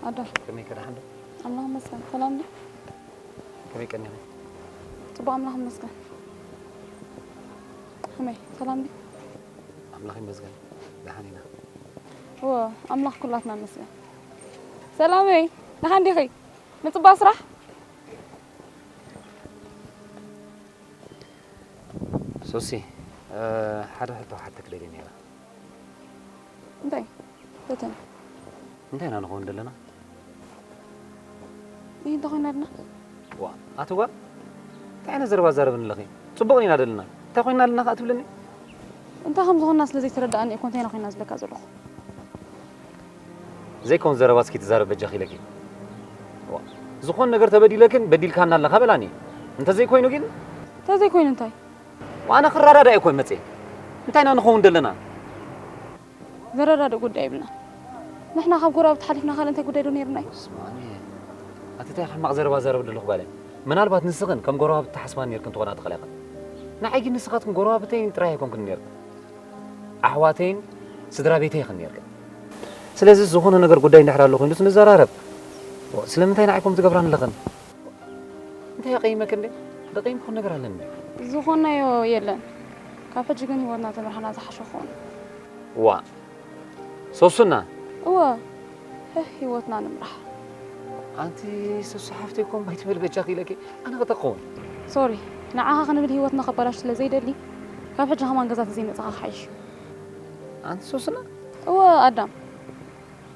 ኣዶ። ከመይ ከ ደሓን ዶ? ኣምላኽ ይመስገን። ሰላም ድዩ? ከመይ ቀኒኺ? ጽቡቕ ኣምላኽ ይመስገን። ከመይ ሰላም ድዩ? ኣምላኽ ይመስገን። ደሓን ኢና። እወ፣ ኣምላኽ ኩላትና ይመስገን። ሰላመይ፣ ደሓን ዲኺ? ምጽባእ ስራሕ? ሶሲ፣ እ፣ ሓደ ሕቶ ክሓተኪ ደልየ ነይረ። እንታይ? ፈተነ። እንታይ ኢና ንኸውን ዘለና? ይህ እንታይ ኮይና ኣለና? ዋ፣ ኣቲ ጓል፣ እንታይ ዓይነት ዘረባ ትዛረብኒ ኣለኺ? ጽቡቕ ኢና ዘለና። እንታይ ኮይና ኣለና ከኣ ትብልኒ? እንታይ ከም ዝኾንና ስለ ዘይተረዳእኒ እኮ እንታይ ኢና ኮይና ዝብለካ ዘለኹ። ዘይኮን ዘረባ እስኪ ትዛረብ በጃኺ ኢለኪ። ዋ፣ ዝኾን ነገር ተበዲለክን በዲልካና ኣለኻ በላኒ። እንተዘይኮይኑ ግን? እንተዘይኮይኑ እንታይ? ዋና ክረዳዳእ እኮ መጽየ። እንታይ ኢና ንኸውን ዘለና? ዘረዳድእ ጉዳይ የብልና። ንሕና ካብ ጎረባብቲ ሓሊፍና ካልእ እንታይ ጉዳይ ዶ ነይርና እዩ? ስማኒ፣ ኣቲ እንታይ ሕማቕ ዘረባ ዛረብ ዘለኹ ጓለ? ምናልባት ንስኽን ከም ጎረባብቲ ትሓስባን ነይርክን ትኾና ትኽእላ ኢኽን። ንዓይ ግን ንስኻትክን ጎረባብተይን ጥራይ ኣይኮንክን ነይርክን። ኣሕዋተይን ስድራ ቤተይ ኢኽን ነይርክን። ስለዚ ዝኾነ ነገር ጉዳይ እንድሕር ኣሎ ኮይኑስ ንዘራረብ። ስለምንታይ ንዓይ ከምኡ ትገብራኒ ኣለኽን? እንታይ ኣቐይመኪ እንዴ? ዘቐይምኩ ነገር ኣለኒ? ዝኾናዮ የለን። ካብ ሕጂ ግን ህይወትና ተመርሓና ዝሓሸ ክኸውን። ዋ፣ ሶሱና? እወ፣ ህህ፣ ህይወትና ንምራሕ። ኣንቲ ሶሱ ሓፍተይ እኮ እምባይ ትበል በጃኺ ኢለኪ፣ ኣነ ክተኸውን። ሶሪ፣ ንዓኻ ክንብል ህይወትና ከባላሽ ስለ ዘይደሊ፣ ካብ ሕጂ ከማን ገዛ ተዘይመጻኻ ክሓይሽ እዩ። ኣንቲ ሶሱና? እወ፣ ኣዳም።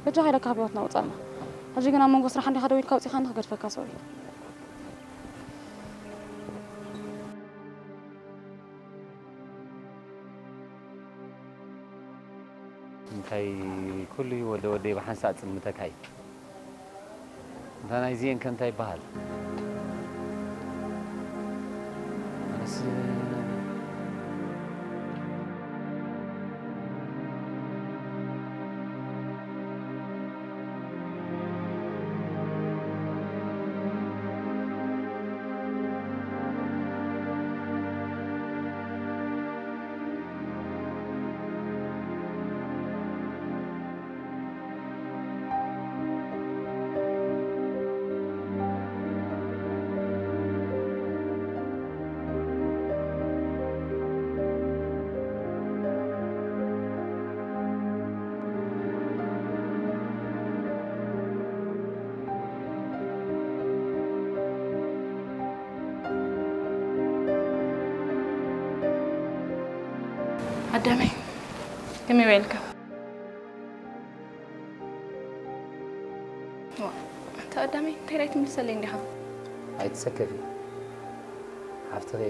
በጃኻ ኢለካ ካብ ህይወትና ውጻና። ሕጂ ግን ኣብ መንጎ ስራሕ እንዲኻ ደው ኢልካ ኣውጺኻኒ ክገድፈካ፣ ሶሪ። እንታይ ኩሉ እዩ ወደ ወደይ ብሓንሳእ ጽልምተካ እዩ። እንታ ናይዚኤን ከ እንታይ ይበሃል? ኣነስ ኣዳመይ፣ ከመይ ውዒልካ? ዋ፣ ኣንታ ኣዳመይ፣ እንታይ ዳይ ትምልሰለይ እንዲኻ? ኣይትሰከፊ። ሓፍትኺ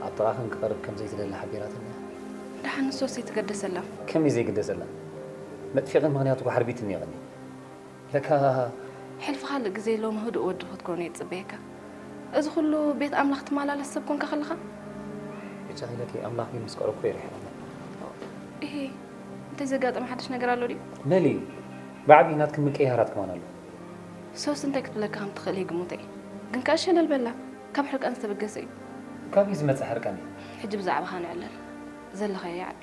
ኣብ ጥቓኽን ክቐርብ ከም ዘይትደሊ ሓቢራትኒ እያ። ደሓን ንሶስ ኣይትገደሰላ። ከመይ ዘይግደሰላ? መጥፊቕን ምኽንያት እኮ ሓርቢትኒ እያ ቀኒ። ለካ ሕልፊ ካልእ ግዜ ሎሚ ህዱእ ወዲ ክትኮን እየ ዝጽበየካ። እዚ ኩሉ ቤት ኣምላኽ ትመላለስ ሰብ ኮንካ ከለኻ? ሳይለኪ ኣምላኽ ይመስገን እኮ ይርሕም። እሄ እንታይ ዘጋጠመ ሓድሽ ነገር ኣሎ ድዩ? መሊ ብዓቢ ናትክን ምቅያራት ከማን ኣሎ። ሶስ እንታይ ክትብለካ ከም ትኽእል ይግምቶ እየ። ግን ከኣ ሸለል በላ። ካብ ሕርቃን ዝተበገሰ እዩ። ካብይ ዝመጽእ ሕርቃን እዩ? ሕጂ ብዛዕባኻ ንዕለል። ዘለኻዮ ይዓቢ።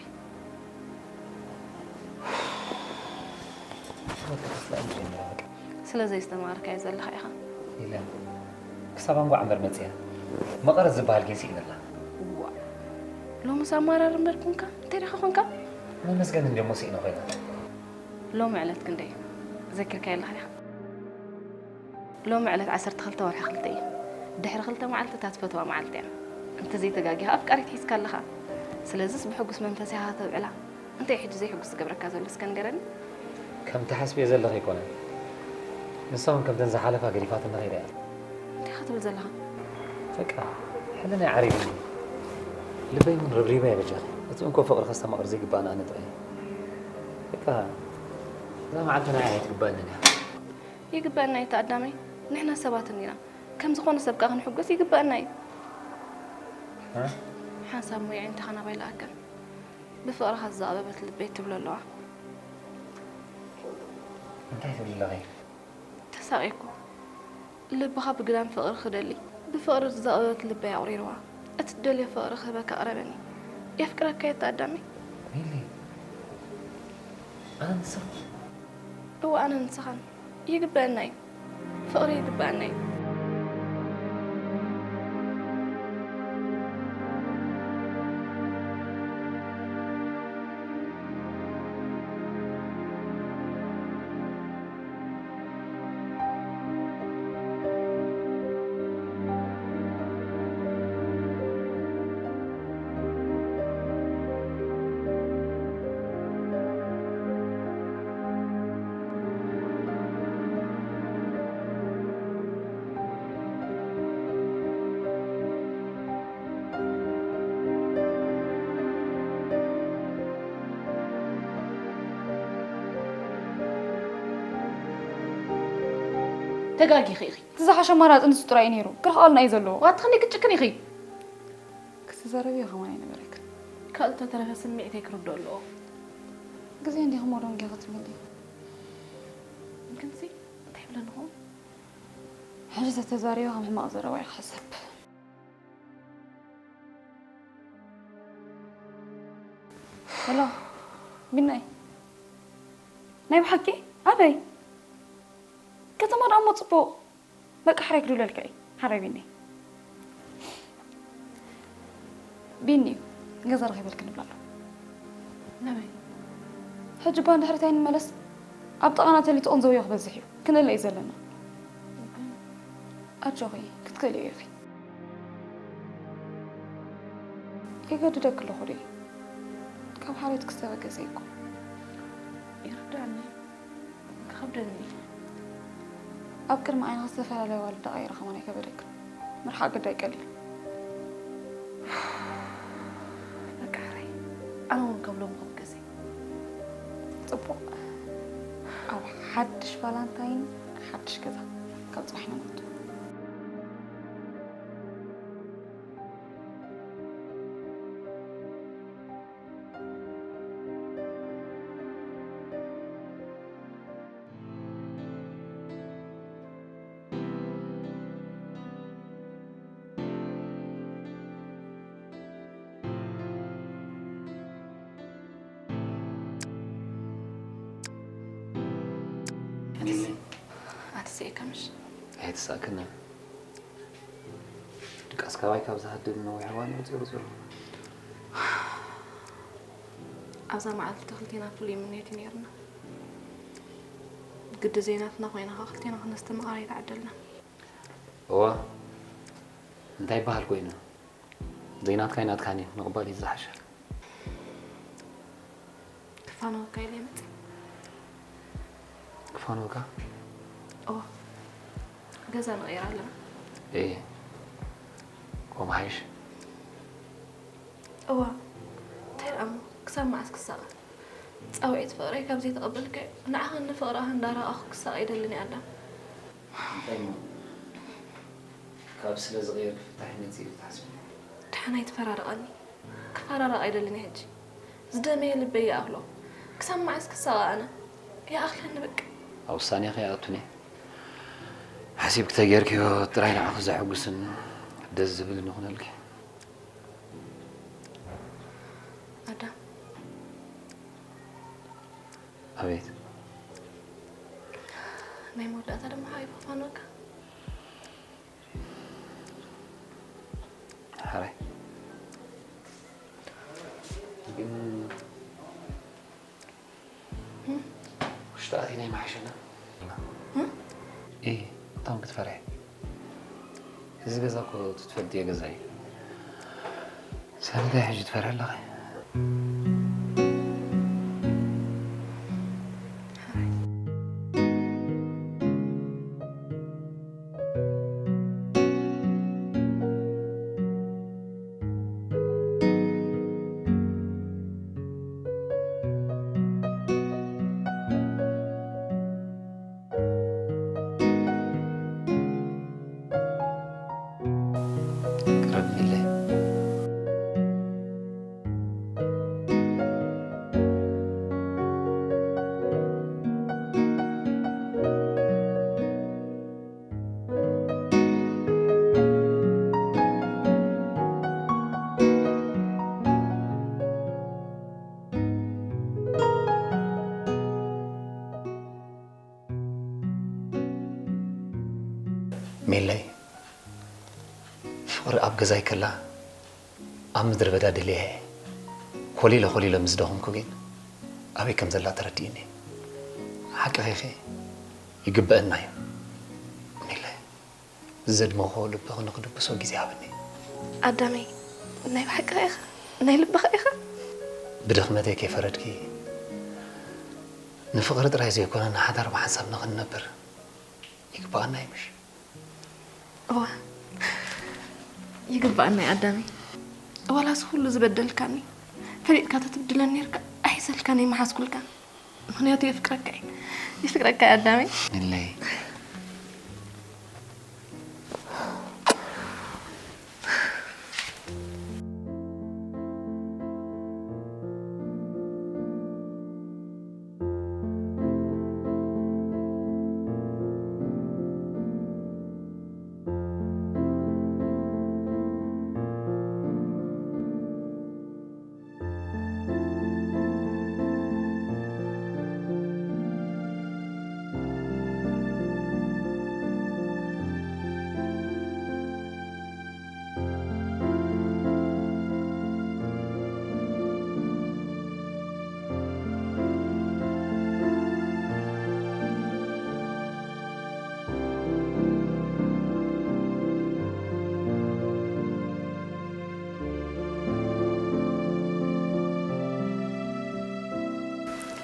ወዲ ክስላ እዩ ጀሚራ በቃ። ስለ ዘየስተማሃርካዮ ዘለኻ ኢኻ። ኢለ ክሳብ ኣንጓዕ እምበር መጽያ መቐረት ዝበሃል ግን ስኢነላ። ዋ ሎምስ ኣማራሪ እምበር ኮንካ እንታይ ዲኻ ኮንካ? መመስገን እንዲሞ ስኢነ ኮይና። ሎሚ ዕለት ክንደይ ዘኪርካዮ ኣለኻ ዲኻ? ሎሚ ዕለት ዓሰርተ ክልተ ወርሒ ክልተ እዩ። ድሕሪ ክልተ መዓልቲ እታ ትፈትዋ መዓልቲ እያ። እንተዘይተጋጊኻ ኣፍቃሪት ሒዝካ ኣለኻ። ስለዝስ ብሕጉስ መንፈስ ኢኻ ከተብዕላ። እንታይ እዩ ሕጂ ዘይሕጉስ ዝገብረካ ዘሎ እስከ ንገረኒ? ከም ትሓስብዮ ዘለኺ ኣይኮነን። ንሳ እውን ከምተን ዝሓለፋ ገዲፋትኒ ከይዳ እያ። እንታይ ኢኻ ትብል ዘለኻ? በቃ ሕልናይ ዓሪቡኒ። ልበይ እውን ርብሪበ እየ በጃኺ። እቲ እንኮ ፍቕሪ ከስተማቕር ዘይግባእና ኣነ ጥራይ እየ። በቃ እዛ መዓልቲ ንዓይ ኣይትግባእንን እያ። ይግበአና እዩ ተኣዳመይ። ንሕና ሰባት እንዲና። ከም ዝኾነ ሰብ ከኣ ክንሕጎስ ይግበአና እዩ። ሓንሳብ ሞያ እንታይ ኸናባይ ለኣከን ብፍቕርኻ ዝዛቐበበት ልበይ ትብሎ ኣለዋ። እንታይ ትብሊ ኣለኺ? ተሳቒኩ። ልብኻ ብግዳም ፍቕሪ ክደሊ ብፍቕሪ ዝዛቐበበት ልበይ ኣቑሪርዋ። እቲ ትደልዮ ፍቕሪ ክህበካ ቅረበኒ። የፍቅረካ እየ ተኣዳመይ። ሚሊ ኣነ ንስኺ እወ ኣነ ንስኻን ይግበአና እዩ። ፍቕሪ ይግበአና እዩ። ተጋጊኺ ኢኺ። እቲ ዝሓሸ ኣማራፂ ንሱ ጥራይ እዩ ነይሩ። ክረኽኣልና እዩ ዘለዎ። ዋት ክንደይ ክትጭክን ኢኺ። ክትዛረብዮ ከማን ኣይነበረክን። ካልእ ተተረፈ ስምዒተይ ክርድኦ ኣለዎ። ግዜ እንዲኹም ወደ ወንጌ ክትምልዩ። ግንሲ እንታይ ይብለኒ ኹም? ሕጂ ተተዛሪበ ከም ሕማቕ ዘረባ እዩ ክሕሰብ። ሄሎ ቢናይ፣ ናይ ብሓቂ ኣበይ? ከተማ ደኣ እሞ ጽቡቕ። በቃ ሕራይ ክድውለልካ እየ። ሕራይ ቢኒ። ቢኒ፣ ገዛ ረኺበልክ ንብላ ኣሎ። ናበይ? ሕጂ እኳ ንድሕሪት ኣይንመለስ። ኣብ ጥቓና ተሊትኦን ዘውዮ ክበዝሕ እዩ። ክንእለ እዩ ዘለና። ኣጆኺ፣ ክትክእልዮ ኢኺ። የገድደኪ ኣለኹ ድየ? ካብ ሓልዮት ክስተበገሰ እኮ። ይርዳእኒ። ክኸብደኒ እዩ። ኣብ ቅድሚ ዓይንኻ ዝተፈላለያ ኣዋልድ ዳኣ ይረኸባን ኣይከበደክን። ምርሓቕ ግዳይ ቀሊል። በቃ ሕራይ። ኣነ እውን ከም ሎሚ ክብገሰ። ጽቡቕ። ኣብ ሓድሽ ቫላንታይን ሓድሽ ገዛ። ካብ ጽባሕ ንሞት። ኣትስኤካ ምሽ? ኣይትሳእክን። ድቃስ ካባይ ካብ ዝሃድም ነዊሕ እዋን እዩ ወፂኡ ዘሎ። ኣብዛ መዓልቲ ክልቴና ፍሉይ ምንዮት እዩ ነይሩና። ግዲ ዘይናትና ኮይና ከዓ ክልቴና ክነስተማቕራ ኣይተዓደልና። እዋ እንታይ ይበሃል ኮይኑ? ዘይናትካይ ናትካን እዩ፣ ምቕባል እዩ ዝሓሸ። ክፋነወካ ኢለ ይመፅእ። ክፋነወካ? እዋ ገዛ ንቕይር ኣለና። እየ። ከምኡ ሓይሽ። እዋ እንታይ ደኣ እሞ ክሳብ መዓስ ክሳቐ? ፃውዒት ፍቕረይ ካብ ዘይተቐበልካዮ ንዓኻን ንፍቕርኻን እንዳረኣኹ ክሳቐ ኣይደልን እየ ኣዳም። እንታይ እሞ ካብ ስለ ዝቕየር ክፍታሕ ይመፅእ ኢሉ ትሓስብ? ደሓን ኣይትፈራርቐኒ። ክፈራረቕ ኣይደልን እየ ሕጂ። ዝደመየ ልበይ ይኣኽሎ። ክሳብ መዓስ ክሳቐ ኣነ? ይኣኽለኒ በቃ። ኣብ ውሳኔኺ ኣይኣቱን እየ። ሓሲብኪ ተጌርክዮ ጥራይ ንዓኺ ዘሐጉስን ደስ ዝብልን ይኹነልኪ። ኣዳም። ኣቤት። ናይ መወዳእታ ድማ ሓቢቡ ክፋነወካ። ሕራይ። ግን ውሽጢ ኣቲና ይመሓሸና። እ? እ፣ እቶም ክትፈርሒ። እዚ ገዛ እኮ እቲ ትፈልጥዮ ገዛ እዩ። ስለምንታይ ሕጂ ትፈርሒ ኣለኺ? ቅረብለይ። ሚለይ፣ ፍቕሪ ኣብ ገዛይ ከላ ኣብ ምድረ በዳ ደልየ እየ። ኮሊለ ኮሊለ ምስ ደኸምኩ ግን ኣበይ ከም ዘላ ተረዲእኒ። ሓቅኺ ኢኺ፣ ይግበአና እዩ። ሚለይ፣ ዘድመኾ ልብኺ ንኽድብሶ ግዜ ሃብኒ። ኣዳመይ፣ ናይ ብሓቅኻ ኢኻ? ናይ ልብኻ ኢኻ? ብድኽመተይ ከይፈረድኪ፣ ንፍቕሪ ጥራይ ዘይኮነ ንሓዳር ብሓንሳብ ንኽንነብር ይግባኣና እዩ ምሽ? እዋ፣ ይግባኣና እዩ ኣዳመይ። ዋላስ ኩሉ ዝበደልካኒ ፈሊጥካ ተትብድለኒ ነርካ ኣይሕዘልካን ኣይመሓዝኩልካን። ምኽንያቱ የፍቅረካ እየ። የፍቅረካ እየ ኣዳመይ። ንለይ።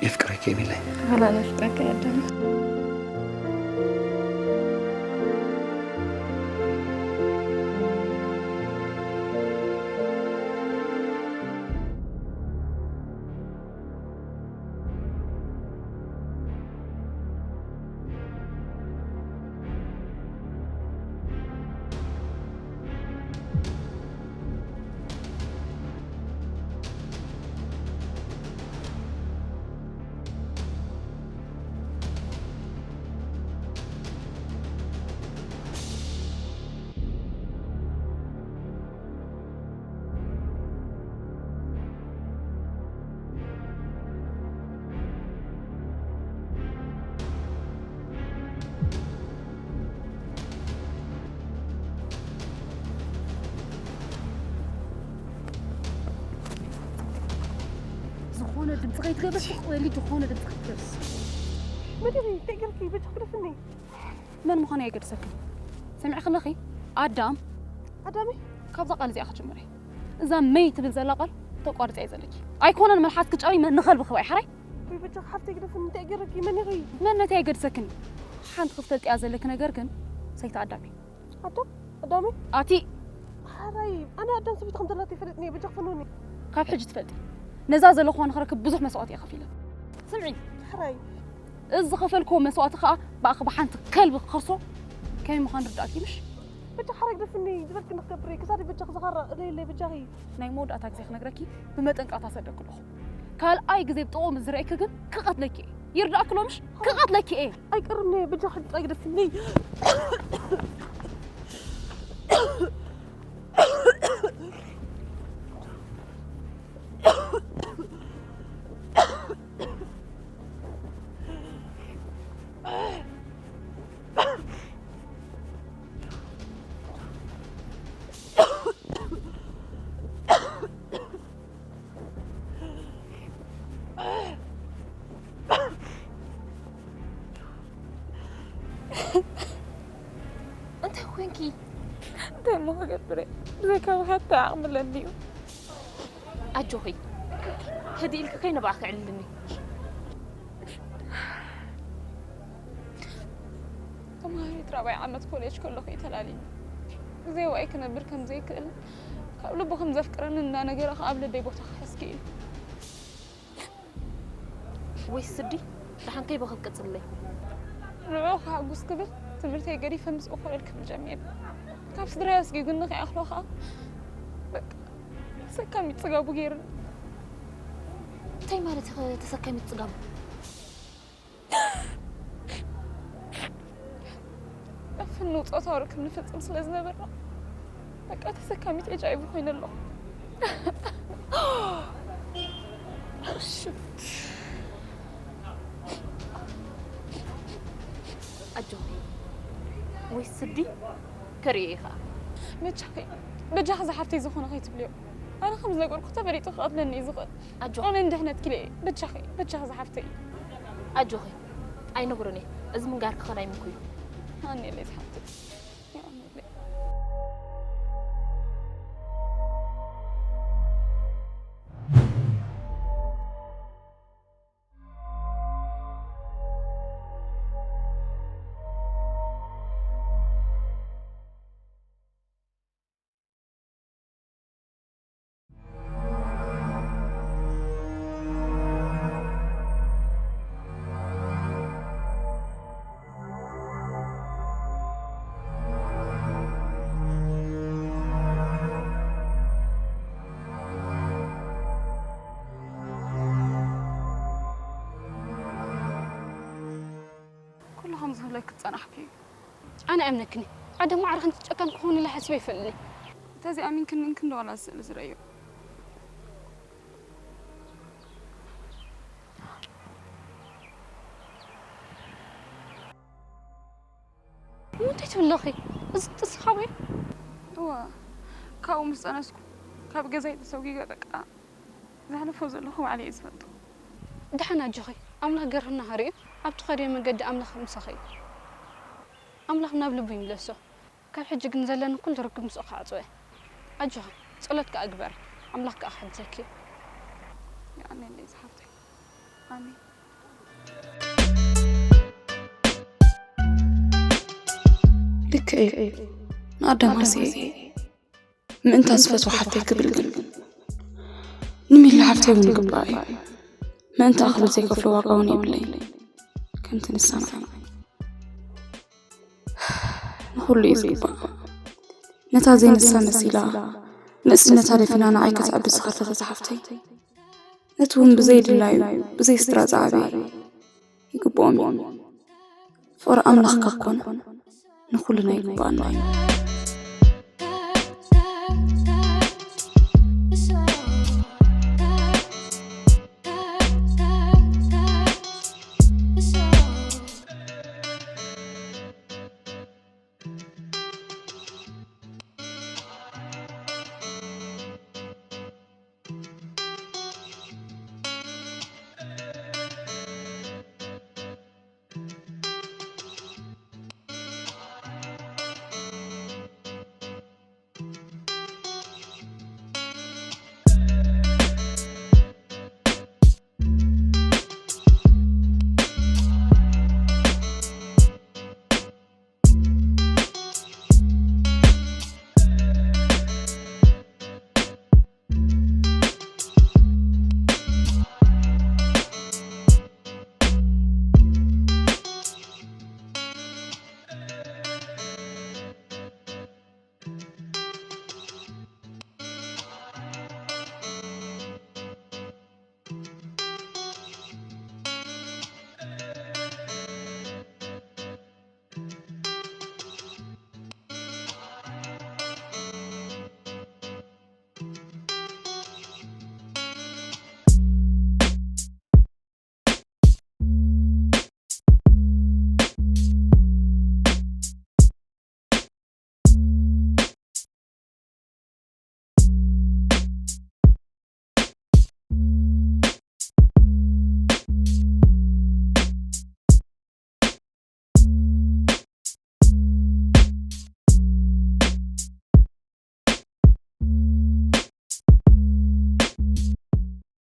የፍቅረኪ የሚለኝ። ወላ ነፍቅረካ ያደነ። ዝኾነ ድምፂ ከይትገብር ስቕ በሊ፣ ዝኾነ ድምፂ ከይትገብር። መዲሪ፣ እንታይ ገርኪ? በጃ ክደፍኒ። መን ምዃኑ ኣይገድሰክን። ሰሚዕኪ ኣለኺ? ኣዳም። ኣዳመይ? ካብዛ ቃል እዚኣ ክጅምር እየ። እዛ መይ ትብል ዘላ ቃል ተቋርፂ እየ ዘለኪ። ኣይኮነን መልሓስ ክጫሪ መ-፣ ንኸልቢ ክባይ ሓራይ። ወይ በጃ ሓፍተይ ግደፍኒ፣ እንታይ ገረኪ? መን ኢኺ? መንነተይ ኣይገድሰክን እዩ። ሓንቲ ክትፈልጥያ ዘለኪ ነገር ግን ሰይቲ ኣዳም እዩ። ኣዳም? ኣዳመይ? ኣቲ ሓራይ፣ ኣነ ኣዳም ሰበይቲ ከም ዘላተይ ፈለጥኒ እየ፣ በጃ ክፈንውኒ። ካብ ሕጂ ትፈልጢ። ነዛ ዘለኹዋ ንኽረክብ ብዙሕ መስዋእቲ እየ ከፊለ። ስምዒ። ሓራይ። እዚ ዝኸፈልክዎ መስዋእቲ ኸኣ ብኣኺ ብሓንቲ ከልቢ ክኸሶ ከመይ ምዃኑ ርዳእኪ ምሽ? በጃ ሓረግ ደፍኒ ዝበልክ ንክገብር ክሳዲ በጃ ክዝኻራ እለይለይ በጃኺ። ናይ መወዳእታ ግዜ ክነግረኪ ብመጠንቀቕታ ሰደኩ ኣለኹ። ካልኣይ ግዜ ብጥቕኡ ምስ ዝረእኪ ግን ክቐትለኪ እየ። ይርዳእኪ ሎምሽ ክቐትለኪ እየ። ኣይቀርም ነይ በጃኺ ጥራይ ግደፍኒ። እንታይ ኮንኪ? እንታይ እሞ ክገብር እየ? ብዘይካ ብሓታ ዓቕሚ ኣለኒ እዩ። ኣጆኺ፣ ህድእ ኢልኪ ከይነ ብኣኺ ዕልልኒ። ተማሃሪት ራብዓይ ዓመት ኮሌጅ ከለኹ እዩ ተላልዩኒ። ብዘይ ዋይ ክነብር ከም ዘይክእል፣ ካብ ልቡ ከም ዘፍቅረኒ እናነገረ ከኣ ኣብ ልበይ ቦታ ክሕዝ ክኢሉ። ወይ ስዲ፣ ደሓን ከይበኸት ቀጽለይ። ንዕኡ ከሐጉስ ክብል ትምህርተይ ገዲፈ ምስኡ ኮለል ክብል ጀሚረ። ካብ ስድራይ ኣስጊጉኒ ከይኣኽሎ ከኣ በቃ ተሰካሚት ጽጋቡ ገይሩኒ። እንታይ ማለት ኢኺ ተሰካሚት ጽጋቡ? ፈኑ ጾታዊ ርክብ ንፍጽም ስለ ዝነበርና በቃ ተሰካሚት ኤች ኣይ ቪ ኮይነ ኣለኹ። ኣጆኺ ወይ ስዲ ከርእዮ ኢኻ። በጃኺ በጃኺ ዝሓፍተይ ዝኾነ ከይትብልዮ። ኣነ ከም ዝነገርኩ ተፈሊጡ ክቐትለኒ እዩ ዝኽእል። ኣጆኺ ኣነ ንድሕነትኪ ኢለ እየ። በጃኺ በጃኺ ዝሓፍተይ። ኣጆኺ ኣይነግሮን እየ። እዚ ምንጋር ክኸን ኣይምኩ እዩ። ኣነ ኢለ ዝሓፍተይ። ኩሉ ከም ዝህለኪ ዝጸናሕኪ እዩ። ኣነ ኣይኣምነክን እየ። ኣደ ማዕረ ከምቲ ጨካን ክኸውን ኢለ ሓሲበ ኣይፈልጥን እየ። እንተዘይኣሚንክኒ ግን ክንዲ ዋላ ስእሊ ዝርእዮ። እንታይ ትብሊ ኣለኺ? እዚ ጥንሲ ካብኡ እዩ? እወ፣ ካብኡ ምስ ጸነስኩ ካብ ገዛይ ተሰጒገ በቃ ዘሕልፎ ዘለኹ ባዕለይ እየ ዝፈልጦ። ደሓን ኣጆኺ፣ ኣምላኽ ገርህና ሃሪኡ፣ ኣብ ትኸድዮ መገዲ ኣምላኽ ምሳኺ እዩ። ኣምላኽ ናብ ልቡ ይምለሶ። ካብ ሕጂ ግን ዘለኒ ኩሉ ርክብ ምስኡ ክዓጽዎ እየ። ኣጆኺ፣ ጸሎት ከኣ ግበሪ፣ ኣምላኽ ከኣ ክሕግዘኪ እዩ። የቐንየለይ ዝሓፍተይ። ኣሜን። ልክዕ እዩ። ንኣዳም ሃስየ እየ። ምእንታ ዝፈትዋ ሓፍተይ ክብል ግን ንሚሊ ሓፍተይ እውን ይግባእ እዩ። ምእንታ ክብል ዘይከፍሎ ዋጋ እውን የብለይን። ከምቲ ንሳ ንዓይ። ንኹሉ እዩ ዝግባእ። ነታ ዘይንሳ መሲላ ንእስነታ ደፊና ንዓይ ከተዕቢ ዝኸፈተት ሓፍተይ፣ ነቲ እውን ብዘይ ድላዩ ብዘይ ስድራ ዝዓበየ ይግብኦም እዩ። ፍቕሪ ኣምላኽ ካብ ኮነ ንኹልና ይግብኣና እዩ።